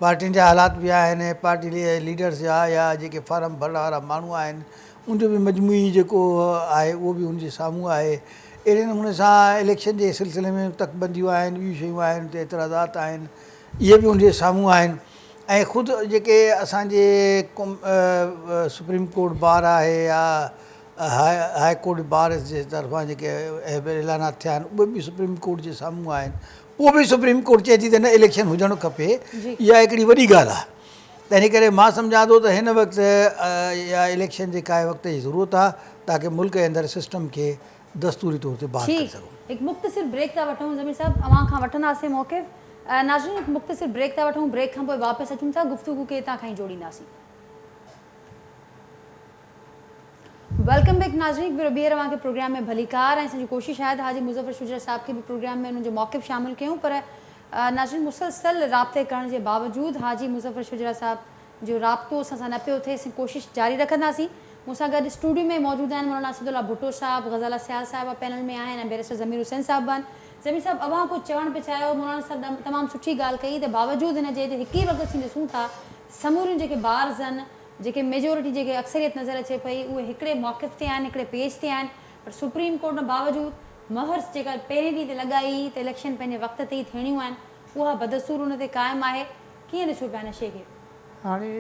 Speaker 3: پارٽين جا حالات به آهن پارٽي ليڊرز جا يا جيڪي فارم ڀرڻ وارا ماڻهو آهن ان جو به مجموعي جيڪو آهي اهو به ان جي سامهون آهي اهڙي نموني سان اليڪشن جي سلسلي ۾ تڪبنديون آهن ٻيون شيون آهن اتي اعتراضات آهن اهي به ان جي سامهون آهن ۽ خود جيڪي اسان جي سپريم ڪورٽ بار آهي يا هاء ڪورٽ بار جي طرفان جيڪي اعلانات ٿيا آهن اهي به سپريم ڪورٽ جي سامهون آهن پوء به سپريم ڪورٽ چئي ٿي ته نه اليڪشن هجڻ کپي اها هڪڙي وڏي ڳالهه آهي تنهن ڪري مان سمجهان ٿو ته هن وقت اها اليڪشن جيڪا آهي وقت جي ضرورت آهي تاڪه ملڪ جي اندر سسٽم کي دستوري طور تي بحال ڪري
Speaker 1: ٺيڪ
Speaker 3: سگهون.
Speaker 1: هڪ مختصر بريڪ ٿا وٺون ضمير صاحب اوهان کان وٺنداسين موقف ناظرين هڪ مختصر بريڪ ٿا وٺون بريڪ کان پوء واپس اچون ٿا گفتگو کي هتان کان ئي جوڙينداسين. Welcome back ناظرين هڪ ڀيرو ٻيهر اوهان کي پروگرام ۾ ڀليڪار ۽ اسان جي ڪوشش آهي ته حاجي مظفر شجرا صاحب کي به پروگرام ۾ انهن جو موقف شامل ڪيون پر ناظرين مسلسل رابطي ڪرڻ جي باوجود حاجي مظفر شجرا صاحب جو رابطو اسان سان نه پيو ٿئي اسين ڪوشش جاري رکنداسين مون سان گڏ اسٽوڊيو ۾ موجود آهن مولانا اسد الله ڀٽو صاحب، غزاله سيال صاحبه پينل ۾ آهن ۽ بئريسٽر ضمير حسين صاحب به آهن. ضمير صاحب اوهان ڪجهه چوڻ پئي چاهيو، مولانا صاحب تمام سٺي ڳالهه ڪئي ته باوجود ان جي ته هڪ ئي وقت اسين ڏسون ٿا سموريون جيڪي بارز آهن، جيڪي ميجورٽي جيڪي اڪثريت نظر اچي پئي اهي هڪڙي موقف تي آهن، هڪڙي پيج تي آهن پر سپريم ڪورٽ ان باوجود مهر جيڪا پهرين ڏينهن تي لڳائي ته اليڪشن پنهنجي وقت تي ئي ٿيڻيون آهن اها بدستور ان تي قائم آهي، ڪيئن ڏسو پيا ان شيء کي؟
Speaker 2: هاڻي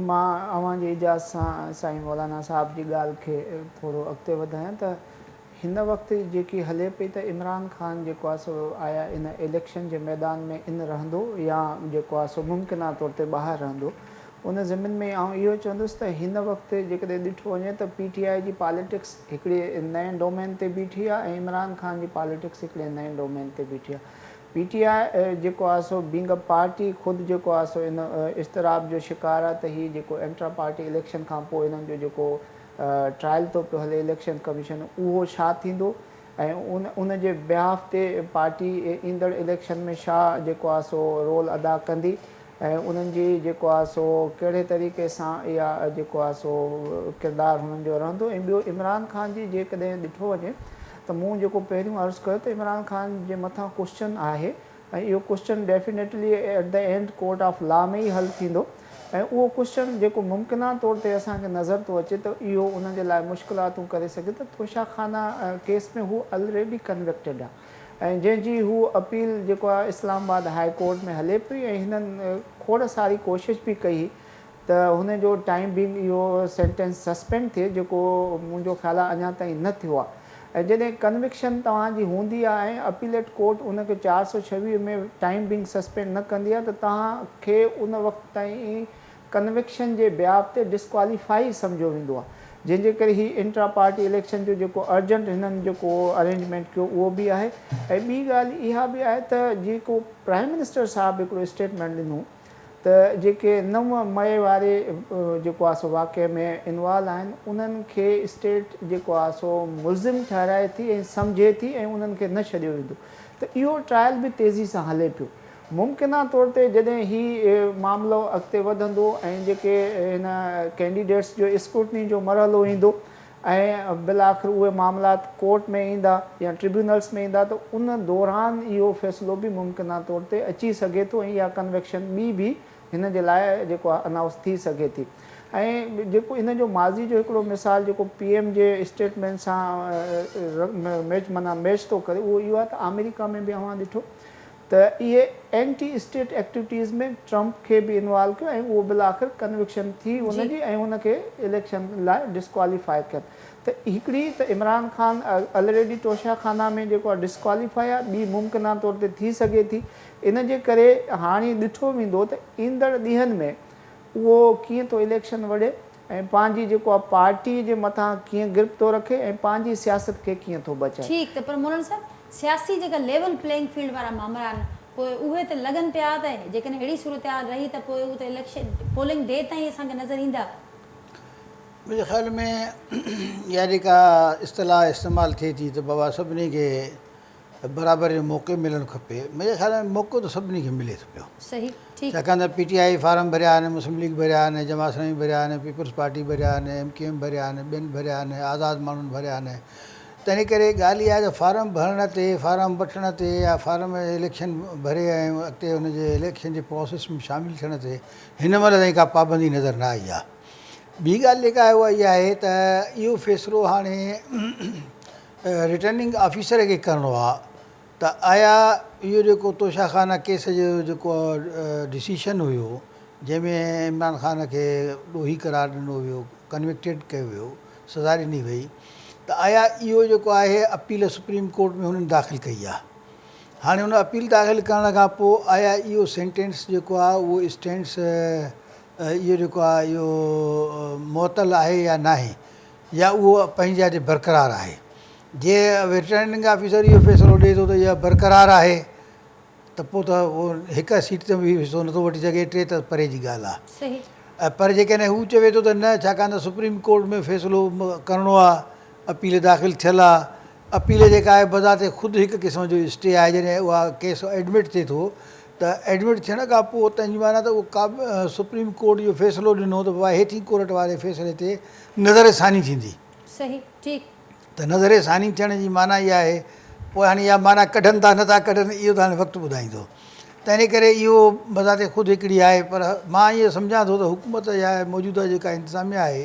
Speaker 2: مان اوهان جي اجازت سان سائين مولانا صاحب جي ڳالهه کي ٿورو اڳتي وڌايان ته هن وقت جيڪي هلي پئي ته عمران خان جيڪو آهي سو آيا ان اليڪشن جي ميدان ۾ ان رهندو يا جيڪو آهي سو ممڪنه طور تي ٻاهر رهندو ان ضمن ۾ آئون اهو چوندس ته هن وقت جيڪڏهن ڏٺو وڃي ته پي ٽي آء جي پاليٽڪس هڪڙي نئين ڊومين تي بيٺي آهي ۽ عمران خان جي پاليٽڪس هڪڙي نئين ڊومين تي بيٺي آهي. پي ٽي آء جيڪو آهي سو بينگ اَ پارٽي خود جيڪو آهي سو ان اضطراب جو شڪار آهي ته هي جيڪو انٽرا پارٽي اليڪشن کان پوء انهن جو جيڪو ٽرائل ٿو پيو هلي اليڪشن ڪميشن اهو ڇا ٿيندو ۽ ان ان جي بيهاف تي پارٽي ايندڙ اليڪشن ۾ ڇا جيڪو آهي سو رول ادا ڪندي ۽ انهن جي جيڪو آهي سو ڪهڙي طريقي سان اها جيڪو آهي سو ڪردار هنن جو رهندو ۽ ٻيو عمران خان جي جيڪڏهن ڏٺو وڃي ته مون جيڪو پهريون عرض ڪيو ته عمران خان جي مٿان ڪوسچن آهي ۽ اهو question definitely at the end court of law ۾ ئي حل ٿيندو ۽ اهو ڪوسچن جيڪو ممڪنه طور تي اسان کي نظر ٿو اچي ته اهو ان جي لاء مشڪلاتون ڪري سگهي ته توشا خانه ڪيس ۾ هو الريڊي ڪنوڪٽيڊ آهي. ۽ جنهن جي هو اپيل جيڪو آهي اسلام آباد هاء ڪورٽ ۾ هلي پئي ۽ هنن کوڙ ساري ڪوشش به ڪئي ته هن جو ٽائيم بينگ اهو سينٽينس سسپينڊ ٿئي جيڪو منهنجو خيال آهي اڃا تائين نه ٿيو آهي ۽ جڏهن ڪنوڪشن توهان جي هوندي آهي ۽ اپيليٽ ڪورٽ ان کي 426 ۾ ٽائيم بينگ سسپينڊ نه ڪندي آهي ته توهان کي ان وقت تائين ڪنوڪشن جي بيهاف تي ڊسڪواليفائي سمجهيو ويندو آهي جنهن جي ڪري هي انٽرا پارٽي اليڪشن جو جيڪو ارجنٽ هنن جيڪو ارينجمينٽ ڪيو اهو به آهي ۽ ٻي ڳالهه اها به آهي ته جيڪو پرائم منسٽر صاحب هڪڙو اسٽيٽمينٽ ڏنو ته جيڪي 9 مئي واري جيڪو آهي سو واقعي ۾ انوالو آهن انهن کي اسٽيٽ جيڪو آهي سو ملزم ٺهرائي ٿي ۽ سمجهي ٿي ۽ انهن کي نه ڇڏيو ويندو ته اهو ٽرائل به تيزي سان هلي پيو ممڪنه طور تي جڏهن هي معاملو اڳتي وڌندو ۽ جيڪي هن ڪينڊيڊيٽس جو اسڪروٽني جو مرحلو ايندو ۽ بالاخر اهي معاملات ڪورٽ ۾ ايندا يا ٽربيونلز ۾ ايندا ته ان دوران اهو فيصلو به ممڪنه طور تي اچي سگهي ٿو ۽ اها ڪنوڪشن ٻي به هن جي لاء جيڪو آهي انائوس ٿي سگهي ٿي ۽ جيڪو ان جو ماضي جو هڪڙو مثال جيڪو پي ايم جي اسٽيٽمينٽ سان ميچ معنيٰ ميچ ٿو ڪري اهو اهو آهي ته آمريڪا ۾ به اوهان ڏٺو ته اهي اينٽي اسٽيٽ ايڪٽيوٽيز ۾ ٽرمپ کي به انوالو ڪيو ۽ اهو بالاخر ڪنوڪشن ٿي ان جي ۽ ان کي اليڪشن لاء ڊسڪواليفائي ڪين ته هڪڙي ته عمران خان الريڊي توشا خانه ۾ جيڪو آهي ڊسڪواليفائي آهي ٻي ممڪنه طور تي ٿي سگهي ٿي ان جي ڪري هاڻي ڏٺو ويندو ته ايندڙ ڏينهن ۾ اهو ڪيئن ٿو اليڪشن وڙهي ۽ پنهنجي جيڪو آ پارٽي جي مٿان ڪيئن گرپ ٿو رکي ۽ پنهنجي سياست کي ڪيئن ٿو بچائي.
Speaker 1: ٺيڪ ته پر مولانا صاحب سياسي جيڪا ليول پليئنگ فيلڊ وارا مامرا آهن پوء اهي ته لڳن پيا ته جيڪڏهن اهڙي صورتحال رهي ته پوء اهو ته اليڪشن پولنگ ڊي تائين اسان کي نظر ايندا.
Speaker 3: منهنجي خيال ۾ اها جيڪا اصطلاح استعمال ٿئي ٿي ته بابا سڀني کي برابر جو موقعو ملڻ کپي. منهنجي خيال ۾ موقعو ته سڀني کي ملي ٿو پيو.
Speaker 1: صحيح ٺيڪ.
Speaker 3: ڇاڪاڻ ته پي ٽي آء فارم ڀريا آهن، مسلم ليگ ڀريا آهن، جماعت اسلامي ڀريا آهن، پيپلز پارٽي ڀريا آهن، ايم ڪيو ايم ڀريا آهن، ٻين ڀريا آهن، آزاد ماڻهن ڀريا آهن. تنهن ڪري ڳالهه اها آهي ته فارم ڀرڻ تي، فارم وٺڻ تي يا فارم اليڪشن ڀري ۽ اڳتي ان جي اليڪشن جي پراسيس ۾ شامل ٿيڻ تي هن مهل تائين ڪا پابندي نظر نه آئي آهي. ٻي ڳالهه جيڪا آهي اها اها آهي ته اهو فيصلو هاڻي رٽرننگ آفيسر کي ڪرڻو آ ته آيا اهو جيڪو توشا خانه ڪيس جو جيڪو ڊسيشن هيو جنهن ۾ عمران خان کي ڏوهي قرار ڏنو ويو ڪنوڪٽيڊ ڪيو ويو سزا ڏني وئي ته آيا اهو جيڪو آهي اپيل سپريم ڪورٽ ۾ هنن داخل ڪئي آ هاڻي ان اپيل داخل ڪرڻ کان پوء آيا اهو سينٽينس جيڪو آ اهو اسٽينڊس اهو جيڪو آ اهو معطل آهي يا ناهي يا اهو پنهنجي جاء تي برقرار آهي. جي رٽرننگ آفيسر اهو فيصلو ڏئي ٿو ته اها برقرار آهي ته پوء ته اهو هڪ سيٽ تي به حصو نٿو وٺي سگهي، ٽي ته پري جي ڳالهه آهي. پر جيڪڏهن هو چوي ٿو ته نه ڇاڪاڻ ته سپريم ڪورٽ ۾ فيصلو ڪرڻو آهي، اپيل داخل ٿيل آهي، اپيل جيڪا آهي بذات خود هڪ قسم جو اسٽي آهي، جڏهن اها ڪيس ايڊمٽ ٿئي ٿو ته ايڊمٽ ٿيڻ کان پوء تنهن جي معنيٰ ته اهو سپريم ڪورٽ اهو فيصلو ڏنو ته بابا هيٺين ڪورٽ واري فيصلي تي نظر ثاني ٿيندي.
Speaker 1: صحيح ٺيڪ.
Speaker 3: ته نظر ثاني ٿيڻ جي معنيٰ اها آهي پوء هاڻي اها معنيٰ ڪڍن ٿا نه ٿا ڪڍن اهو ته هاڻي وقت ٻڌائيندو. تنهن ڪري اهو بذات خود هڪڙي آهي پر مان ائين سمجهان ٿو ته حڪومت يا موجوده جيڪا انتظاميه آهي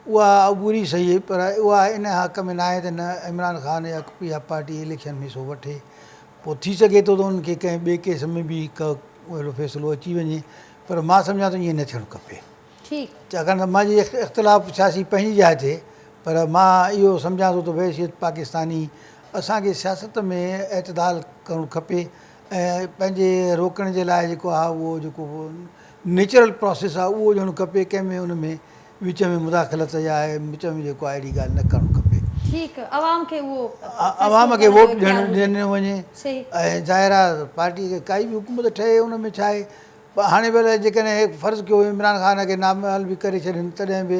Speaker 3: اها عبوري صحيح پر اها ان حق ۾ ناهي ته نه عمران خان يا اها پارٽي اليڪشن ۾ حصو وٺي پوء ٿي سگهي ٿو ته انهن کي ڪنهن ٻئي ڪيس ۾ به ڪو اهڙو فيصلو اچي وڃي پر مان سمجهان ٿو ائين نه ٿيڻ کپي.
Speaker 1: ٺيڪ.
Speaker 3: ڇاڪاڻ ته منهنجي اختلاف سياسي پنهنجي جاء تي پر مان اهو سمجهان ٿو ته بحيثيت پاڪستاني اسان کي سياست ۾ اعتدال ڪرڻ کپي ۽ پنهنجي روڪڻ جي لاء جيڪو آهي اهو جيڪو نيچرل پراسيس آهي اهو هجڻ کپي ڪنهن ۾ ان ۾ وچ ۾ مداخلت يا وچ ۾ جيڪو آهي اهڙي ڳالهه نه ڪرڻ کپي.
Speaker 1: ٺيڪ عوام کي اهو فيصلو
Speaker 3: عوام کي
Speaker 1: ڪرڻ جو
Speaker 3: ووٽ
Speaker 1: اختيار
Speaker 3: ڏيڻ
Speaker 1: هجي.
Speaker 3: ڏنو وڃي
Speaker 1: صحيح.
Speaker 3: ۽ ظاهر آهي پارٽي کي ڪائي به حڪومت ٺهي ان ۾ ڇا آهي پر هاڻي ڀلي جيڪڏهن فرض ڪيو عمران خان کي نامحل به ڪري ڇڏين تڏهن به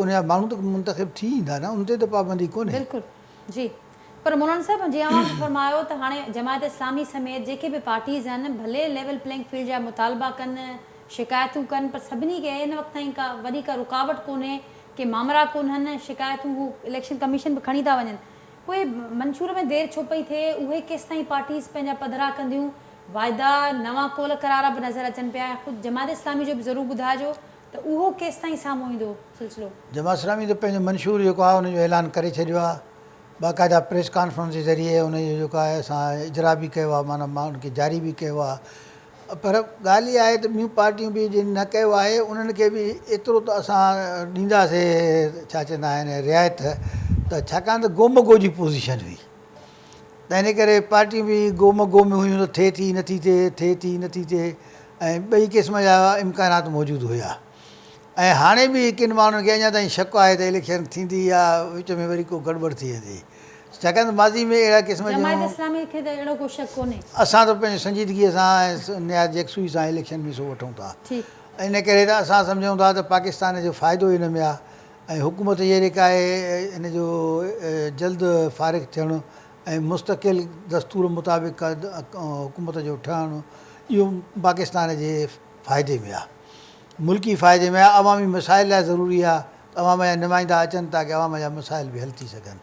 Speaker 3: ان جا ماڻهو ته منتخب ٿي ايندا نه ان تي ته پابندي ڪونهي.
Speaker 1: بلڪل جي پر مولانا صاحب جيئن اوهان به فرمايو ته هاڻي جماعت اسلامي سميت جيڪي به پارٽيز آهن ڀلي ليول پلينگ فيلڊ جا مطالبا ڪن شڪايتون ڪن پر سڀني کي هن وقت تائين ڪا وڏي ڪا رڪاوٽ ڪونهي ڪي مامرا ڪونهن شڪايتون هو اليڪشن ڪميشن به کڻي ٿا وڃن پوء منشور ۾ دير ڇو پئي ٿئي اهي ڪيستائين پارٽيز پنهنجا پڌرا ڪنديون واعدا نوان قول قرار به نظر اچن پيا ۽ خود جماعت اسلامي جو به ضرور ٻڌائجو ته اهو ڪيستائين سامهون ايندو سلسلو.
Speaker 3: جماعت اسلامي ته پنهنجو منشور جيڪو آهي ان جو اعلان ڪري ڇڏيو آهي باقاعده پريس ڪانفرنس جي ذريعي ان جو جيڪو آهي اسان اجرا به ڪيو آهي معنيٰ مان ان کي جاري به ڪيو آهي پر ڳالهه اها آهي ته ٻيون پارٽيون به جن نه ڪيو آهي انهن کي به ايترو ته اسان ڏينداسي ڇا چوندا آهن رعايت ته ڇاڪاڻ ته گو مگو جي پوزيشن هئي تنهن ڪري پارٽيون به گو مگو ۾ هيون ته ٿئي ٿي نٿي ٿئي ٿئي ٿي نٿي ٿئي ۽ ٻئي قسم جا امڪانات موجود هيا ۽ هاڻي به ڪن ماڻهن کي اڃا تائين شڪ آهي ته اليڪشن ٿيندي يا وچ ۾ وري ڪو گڙٻڙ ٿي ويندي ڇاڪاڻ ته ماضي ۾ اهڙا قسم جون
Speaker 1: جماعت اسلامي کي ته اهڙو ڪو شڪ ڪونهي.
Speaker 3: اسان ته پنهنجي سنجيدگيء سان ۽ نهايت يڪسوئي سان اليڪشن ۾ حصو وٺون ٿا
Speaker 1: ٺيڪ.
Speaker 3: ان ڪري ته اسان سمجهون ٿا ته پاڪستان جو فائدو ان ۾ آهي ۽ حڪومت جي جيڪا آهي ان جو جلد فارغ ٿيڻ ۽ مستقل دستور مطابق حڪومت جو ٺهڻ اهو پاڪستان جي فائدي ۾ آهي. ملڪي فائدي ۾ آهي، عوامي مسائل لاء ضروري آهي ته عوام جا نمائندا اچن تاڪه عوام جا مسائل به حل ٿي سگهن.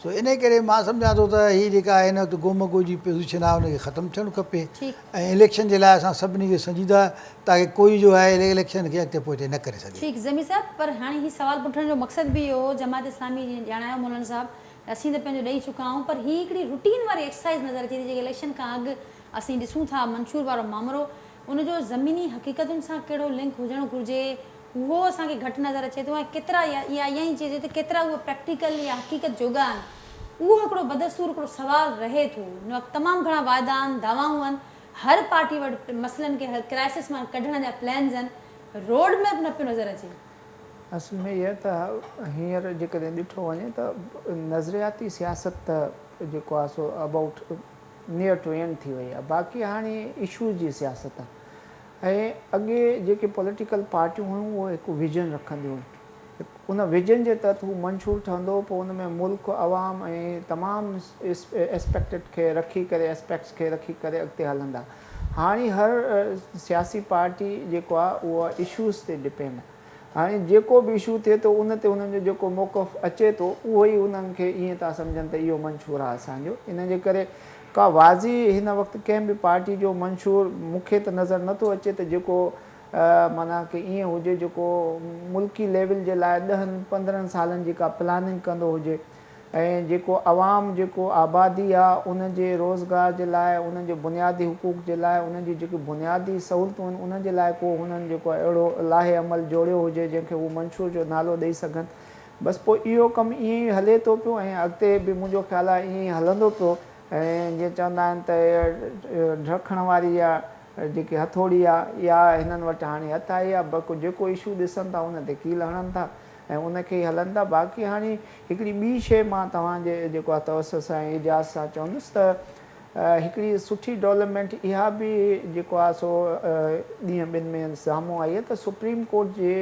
Speaker 3: سو انهي ڪري مان سمجهان ٿو ته هي جيڪا هن وقت گو مگو جي پوزيشن آهي ان کي ختم ٿيڻ کپي ۽ اليڪشن جي لاء اسان سڀني کي سنجيده تاڪه ڪوئي جو آهي اليڪشن کي اڳتي پوئتي نه ڪري سگهي.
Speaker 1: ٺيڪ ضمير صاحب پر هاڻي هي سوال پڇڻ جو مقصد به اهو هو جماعت اسلامي جيئن ڄاڻايو مولانا صاحب ته اسين ته پنهنجو ڏئي چڪا آهيون پر هي هڪڙي روٽين واري ايڪسرسائيز نظر اچي ٿي جيڪي اليڪشن کان اڳ اسين ڏسون ٿا منشور وارو مامرو ان جو زميني حقيقتن سان ڪهڙو لنڪ هجڻ گهرجي اهو اسان کي گهٽ نظر اچي ٿو ۽ ڪيترا يا اها ائين چئجي ته ڪيترا اهي پريڪٽيڪل يا حقيقت جوڳا آهن اهو هڪڙو بدستور هڪڙو سوال رهي ٿو. هن وقت تمام گهڻا واعدا آهن، دعوائون آهن، هر پارٽي وٽ مسئلن کي ڪرائسس مان ڪڍڻ جا پلانز آهن، روڊ ميپ نه پيو نظر اچي.
Speaker 2: اصل ۾ اها ته هينئر جيڪڏهن ڏٺو وڃي ته نظرياتي سياست ته جيڪو آهي سو ابائوٽ نيئر ٽو اينڊ ٿي وئي آهي باقي هاڻي اشوز جي سياست آهي ۽ اڳي جيڪي پوليٽيڪل پارٽيون هيون اهي هڪ ويزن رکنديون هيون ان ويزن جي تحت هو منشور ٺهندو هو پوء ان ۾ ملڪ عوام ۽ تمام اسپيڪٽ کي رکي ڪري اسپيڪٽس کي رکي ڪري اڳتي هلندا هاڻي هر سياسي پارٽي جيڪو آهي اهو اشوز تي ڊپينڊ آهي هاڻي جيڪو به اشو ٿئي ٿو ان تي انهن جو جيڪو موقف اچي ٿو اهو ئي انهن کي ائين ٿا سمجهن ته اهو منشور آهي اسان جو ان جي ڪري ڪا واضح هن وقت ڪنهن به پارٽي جو منشور مون کي ته نظر نه ٿو اچي ته جيڪو معنيٰ ڪي ائين هجي جيڪو ملڪي ليول جي لاء ڏهن 15 سالن جي ڪا پلاننگ ڪندو هجي ۽ جيڪو عوام جيڪو آبادي آ ان جي روزگار جي لاء انهن جي بنيادي حقوق جي لاء انهن جي جيڪي بنيادي سهولتون آهن انهن جي لاء ڪو هنن جيڪو آ اهڙو لائحه عمل جوڙيو هجي جنهن کي هو منشور جو نالو ڏئي سگهن بس پوء اهو ڪم ائين ئي هلي ٿو پيو ۽ اڳتي به منهنجو خيال آ ائين ئي هلندو پيو ۽ جيئن چوندا آهن ته ڍرکڻ واري يا جيڪي هٿوڙي آ اها هنن وٽ هاڻي هٿ آئي آ بس جيڪو اشو ڏسن ٿا ان تي ڪيل هڻن ٿا ۽ ان کي ئي هلن ٿا باقي هاڻي هڪڙي ٻي شيء مان توهان جي جيڪو آهي توسط سان ۽ اعجاز سان چوندس ته هڪڙي سٺي ڊولپمينٽ اها به جيڪو آهي سو ڏينهن ٻن ۾ سامهون آئي آهي ته سپريم ڪورٽ جي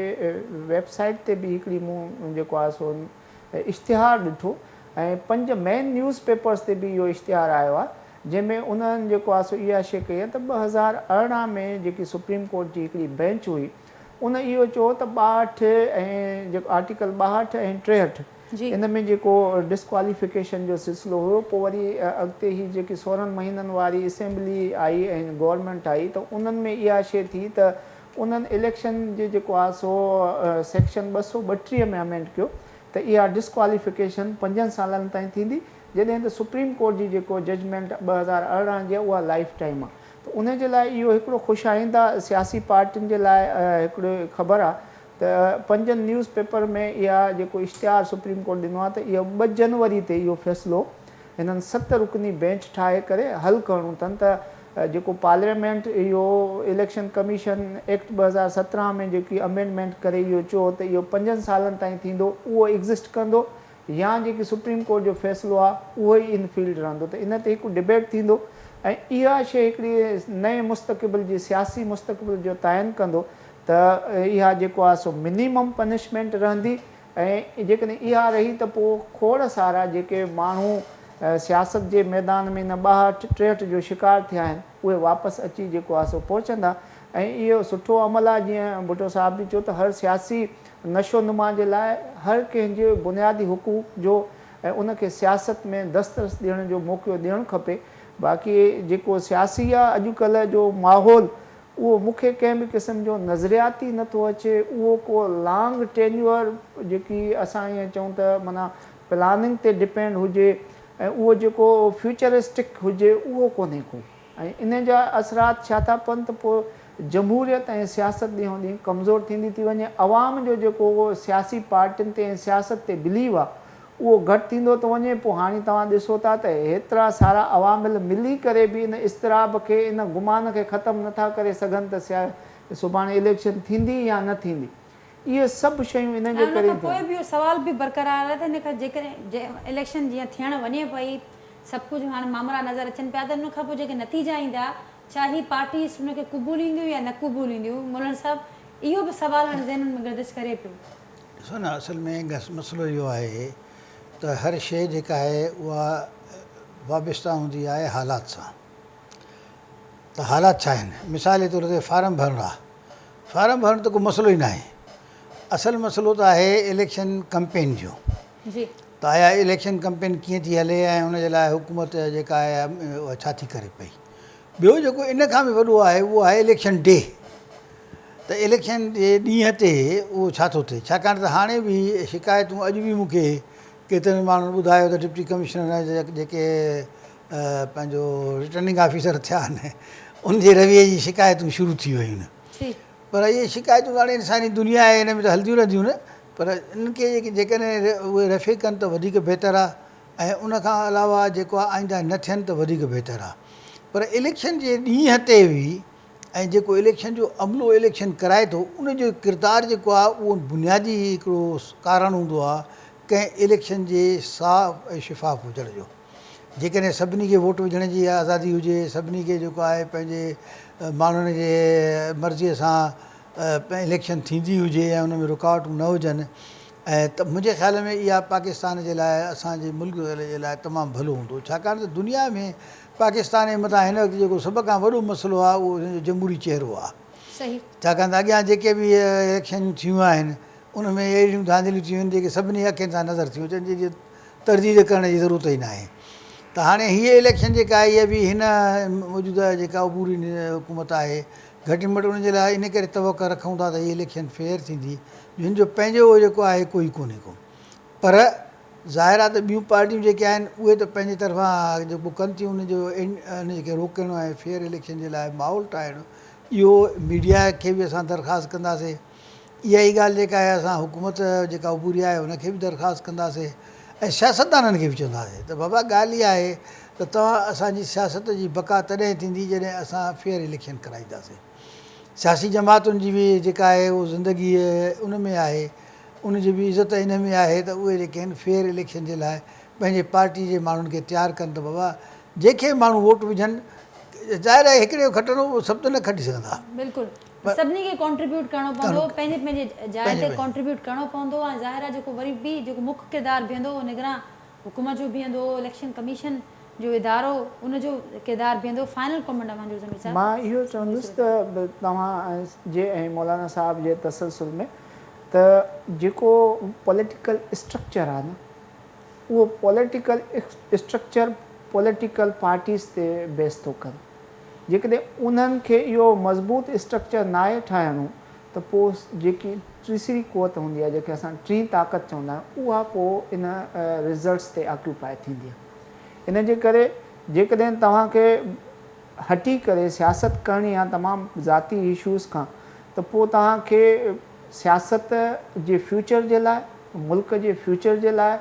Speaker 2: ويب سائيٽ تي به هڪڙي مون جيڪو آهي سو اشتهار ڏٺو ۽ پنج مين نيوز پيپرز تي به اهو اشتهار آيو آهي جنهن ۾ انهن جيڪو آهي سو اها شيء ڪئي آهي ته 2018 ۾ جيڪي سپريم ڪورٽ جي هڪڙي بينچ هئي ان اهو چيو ته 62 ۽ جيڪو آرٽيڪل 62 ۽ 63 ان ۾ جيڪو ڊسڪواليفڪيشن جو سلسلو هيو پوء وري اڳتي هي جيڪي 16 مهينن واري اسيمبلي آئي ۽ گورنمينٽ آئي ته انهن ۾ اها شيء ٿي ته انهن اليڪشن جي جيڪو آهي سو سيڪشن 232 ۾ امينڊ ڪيو ته اها ڊسڪواليفڪيشن پنجن سالن تائين ٿيندي جڏهن ته سپريم ڪورٽ جي جيڪو ججمينٽ 2018 جي آهي اها لائيف ٽائيم آهي ته ان جي لاء اهو هڪڙو خوش آئنده سياسي پارٽين جي لاء هڪڙي خبر آهي ته پنجن نيوز پيپر ۾ اها جيڪو اشتهار سپريم ڪورٽ ڏنو آهي ته اهو 2 جنوري تي اهو فيصلو هنن ست رڪني بينچ ٺاهي ڪري حل ڪرڻو اٿن ته جيڪو پارليامينٽ اهو اليڪشن ڪميشن ايڪٽ 2017 ۾ جيڪي امينڊمينٽ ڪري اهو چيو ته اهو پنجن سالن تائين ٿيندو اهو ايگزسٽ ڪندو يا جيڪي سپريم ڪورٽ جو فيصلو آهي اهو ئي ان فيلڊ رهندو ته ان تي هڪ ڊبيٽ ٿيندو ۽ اها شيء هڪڙي نئين مستقبل جي سياسي مستقبل جو تعين ڪندو ته اها جيڪو آهي سو منيمم پنشمينٽ رهندي ۽ جيڪڏهن اها رهي ته پوء کوڙ سارا جيڪي ماڻهو سياست جي ميدان ۾ ان 62 63 جو شڪار ٿيا آهن اهي واپس اچي جيڪو آهي سو پهچندا ۽ اهو سٺو عمل آهي جيئن ڀٽو صاحب به چيو ته هر سياسي نشو نما جي لاء هر ڪنهن جي بنيادي حقوق جو ۽ ان کي سياست ۾ دسترس ڏيڻ جو موقعو ڏيڻ کپي باقي جيڪو سياسي آهي اڄڪلهه جو ماحول اهو مون کي ڪنهن به قسم جو نظرياتي نه ٿو اچي، اهو ڪو لانگ ٽينيوئر جيڪي اسان ائين چئون ته معنيٰ پلاننگ تي ڊپينڊ هجي ۽ اهو جيڪو فيوچرسٽڪ هجي اهو ڪونهي ڪو ۽ ان جا اثرات ڇا ٿا پون ته پوء جمهوريت ۽ سياست ڏينهون ڏينهن ڪمزور ٿيندي ٿي وڃي، عوام جو جيڪو سياسي پارٽين تي ۽ سياست تي بليو آهي اهو گهٽ ٿيندو ٿو وڃي، پوء هاڻي توهان ڏسو ٿا ته هيترا سارا عوامل ملي ڪري به ان اضطراب کي، ان گمان کي ختم نه ٿا ڪري سگهن ته سڀاڻي اليڪشن ٿيندي يا نه ٿيندي. اهي سڀ شيون ان
Speaker 1: ۽
Speaker 2: جي
Speaker 1: ان
Speaker 2: ڪري
Speaker 1: کان پوء
Speaker 2: ٿيون.
Speaker 1: به اهو سوال به برقرار آهي ته ان کان جيڪڏهن اليڪشن جيئن ٿيڻ وڃي پئي، سڀ ڪجهه هاڻي مامرا نظر اچن پيا ته ان کان پوء جيڪي نتيجا ايندا، ڇا هي پارٽيز ان کي قبولينديون يا نه قبولينديون؟ مولانا صاحب اهو به سوال هاڻي ذهنن ۾ گردش ڪري پيو.
Speaker 3: ڏسو نه اصل ۾ مسئلو اهو آهي ته هر شيء جيڪا آهي اها وابسته هوندي آهي حالات سان ته حالات ڇا آهن مثال جي طور تي فارم ڀرڻ آهي فارم ڀرڻ ته ڪو مسئلو ئي ناهي اصل مسئلو ته آهي اليڪشن ڪمپين جو
Speaker 1: جي
Speaker 3: ته آيا اليڪشن ڪمپين ڪيئن ٿي هلي ۽ ان جي لاء حڪومت جيڪا آهي اها ڇا ٿي ڪري پئي ٻيو جيڪو ان کان به وڏو آهي اهو آهي اليڪشن ڊي ته اليڪشن جي ڏينهن تي اهو ڇا ٿو ٿئي ڇاڪاڻ ته هاڻي به شڪايتون اڄ به مون کي ڪيترن ماڻهن ٻڌايو ته ڊپٽي ڪمشنر جيڪي پنهنجو رٽرننگ آفيسر ٿيا آهن ان جي رويي جي شڪايتون شروع ٿي ويون آهن پر اهي شڪايتون هاڻي انساني دنيا آهي ان ۾ ته هلنديون رهنديون نه پر انهن کي جيڪڏهن اهي رفع ڪن ته وڌيڪ بهتر آهي ۽ ان کان علاوه جيڪو آهي آئنده نه ٿين ته وڌيڪ بهتر آهي پر اليڪشن جي ڏينهن تي به ۽ جيڪو اليڪشن جو عملو اليڪشن ڪرائي ٿو ان جو ڪردار جيڪو آهي اهو بنيادي هڪڙو ڪارڻ هوندو آهي ڪنهن اليڪشن جي صاف ۽ شفاف هجڻ جو جيڪڏهن سڀني کي ووٽ وجهڻ جي آزادي هجي سڀني کي جيڪو آهي پنهنجي ماڻهن جي مرضي سان اليڪشن ٿيندي هجي ۽ ان ۾ رڪاوٽون نه هجن ۽ ته منهنجي خيال ۾ اها پاڪستان جي لاء اسان جي ملڪ جي لاء تمام ڀلو هوندو ڇاڪاڻ ته دنيا ۾ پاڪستان جي مٿان هن وقت جيڪو سڀ کان وڏو مسئلو آهي اهو ان جو جمهوري چهرو آهي ڇاڪاڻ ته اڳيان جيڪي به اليڪشنون ٿيون آهن ان ۾ اهڙيون ڌانڌليون ٿيون آهن جيڪي سڀني اکين سان نظر ٿيون اچن جن جي ترديد ڪرڻ جي ضرورت ئي ناهي ته هاڻي هيء اليڪشن جيڪا آهي اها به هن موجوده جيڪا عبوري حڪومت آهي گهٽ ۾ گهٽ ان جي لاء ان ڪري توقع رکون ٿا ته هيء اليڪشن فيئر ٿيندي جو هن جو پنهنجو جيڪو آهي ڪوئي ڪونهي ڪو پر ظاهر آهي ته ٻيون پارٽيون جيڪي آهن اهي ته پنهنجي طرفان جيڪو ڪن ٿيون ان جو ان کي روڪڻ ۽ فيئر اليڪشن جي لاء ماحول ٺاهڻ اهو ميڊيا کي به اسان درخواست ڪنداسين اها ئي ڳالهه جيڪا آهي اسان حڪومت جيڪا عبوري آهي ان کي به درخواست ڪنداسين ۽ سياستدانن کي به چونداسين ته بابا ڳالهه اها آهي ته توهان اسان جي سياست جي بقا تڏهن ٿيندي جڏهن اسان فيئر اليڪشن ڪرائينداسين سياسي جماعتن جي به جيڪا آهي اهو زندگي ان ۾ آهي ان جي به عزت ان ۾ آهي ته اهي جيڪي آهن فيئر اليڪشن جي لاء پنهنجي پارٽي جي ماڻهن کي تيار ڪن ته بابا جنهن کي ماڻهو ووٽ وجهن ظاهر آهي هڪڙي جو کٽندو اهو سڀ ته نه کٽي سگهندا.
Speaker 1: بلڪل سڀني کي ڪنٽريبيوٽ ڪرڻو پوندو پنهنجي پنهنجي جاء تي ڪنٽريبيوٽ ڪرڻو پوندو ۽ ظاهر آهي جيڪو وري به جيڪو مک ڪردار بيهندو اهو نگران حڪومت جو بيهندو اليڪشن ڪميشن جو ادارو ان جو ڪردار بيهندو فائنل ڪامينٽ اوهان جو ضمير صاحب.
Speaker 2: مان اهو چوندس ته توهان جي ۽ مولانا صاحب جي تسلسل ۾ ته جيڪو پوليٽيڪل اسٽرڪچر آهي نه اهو پوليٽيڪل اسٽرڪچر پوليٽيڪل پارٽيز تي بيس ٿو ڪري. جيڪڏهن انهن کي اهو مضبوط اسٽرڪچر ناهي ٺاهڻو ته پوء جيڪي تيسري قوت هوندي آهي جنهن کي اسان ٽين طاقت چوندا آهيون اها پوء ان رزلٽس تي آڪيوپائي ٿيندي آهي. ان جي ڪري جيڪڏهن توهان کي هٽي ڪري سياست ڪرڻي آهي تمام ذاتي اشوز کان ته پوء توهان کي سياست جي فيوچر جي لاء، ملڪ جي فيوچر جي لاء،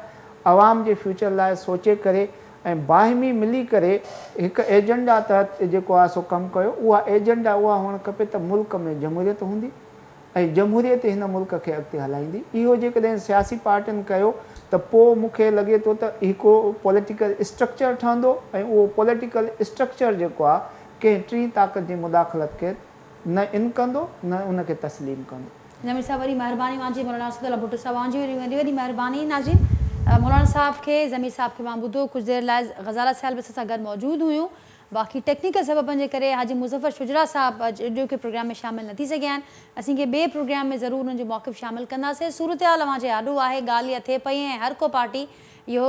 Speaker 2: عوام جي فيوچر لاء سوچي ڪري ۽ باهمي ملي ڪري هڪ ايجنڊا تحت جيڪو آهي سو ڪم ڪيو، اها ايجنڊا اها هئڻ کپي ته ملڪ ۾ جمهوريت هوندي ۽ جمهوريت هن ملڪ کي اڳتي هلائيندي. اهو جيڪڏهن سياسي پارٽين ڪيو ته پوء مون کي لڳي ٿو ته هڪ پوليٽيڪل اسٽرڪچر ٺهندو ۽ اهو پوليٽيڪل اسٽرڪچر جيڪو آهي ڪنهن ٽين طاقت جي مداخلت کي نه ان ڪندو نه ان کي تسليم ڪندو.
Speaker 1: ضمير صاحب وڏي مهرباني اوهان جي مولانا اسد الله ڀٽو صاحب اوهان جي وڏي وڏي مهرباني ناظرين مولانا صاحب کي ضمير صاحب کي اوهان ٻڌو ڪجهه دير لاء غزاله سيال به اسان سان گڏ موجود هيون باقي ٽيڪنيڪل سببن جي ڪري حاجي مظفر شجراع صاحب اڄ اڄوڪي پروگرام ۾ شامل نه ٿي سگهيا آهن اسين ڪنهن ٻئي پروگرام ۾ ضرور انهن جو موقف شامل ڪنداسين صورتحال اوهان جي آڏو آهي ڳالهه اها ٿئي پئي ۽ هر ڪو پارٽي اهو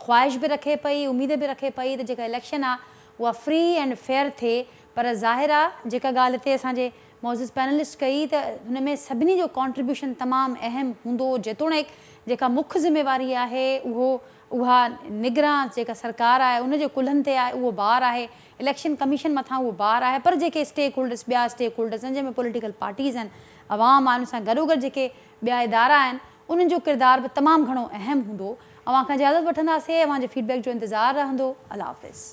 Speaker 1: خواهش به رکي پئي اميد به رکي پئي ته جيڪا اليڪشن آهي اها فري اينڊ فيئر ٿئي پر ظاهر آ جيڪا ڳالهه هتي اسان جي معزز پينلسٽ ڪئي ته هن ۾ سڀني جو ڪانٽريبيوشن تمام اهم هوندو جيتوڻيڪ جيڪا مک ذميواري آهي اهو اها نگران جيڪا سرڪار آهي ان جي ڪلهن تي آهي اهو بار آهي اليڪشن ڪميشن مٿان اهو بار آهي پر جيڪي اسٽيڪ هولڊرس ٻيا اسٽيڪ هولڊرس آهن جنهن ۾ پوليٽيڪل پارٽيز آهن عوام آهن ان سان گڏوگڏ جيڪي ٻيا ادارا آهن انهن جو ڪردار به تمام گهڻو اهم هوندو اوهان کان اجازت وٺنداسين اوهان جي فيڊبيڪ جو انتظار رهندو الله حافظ.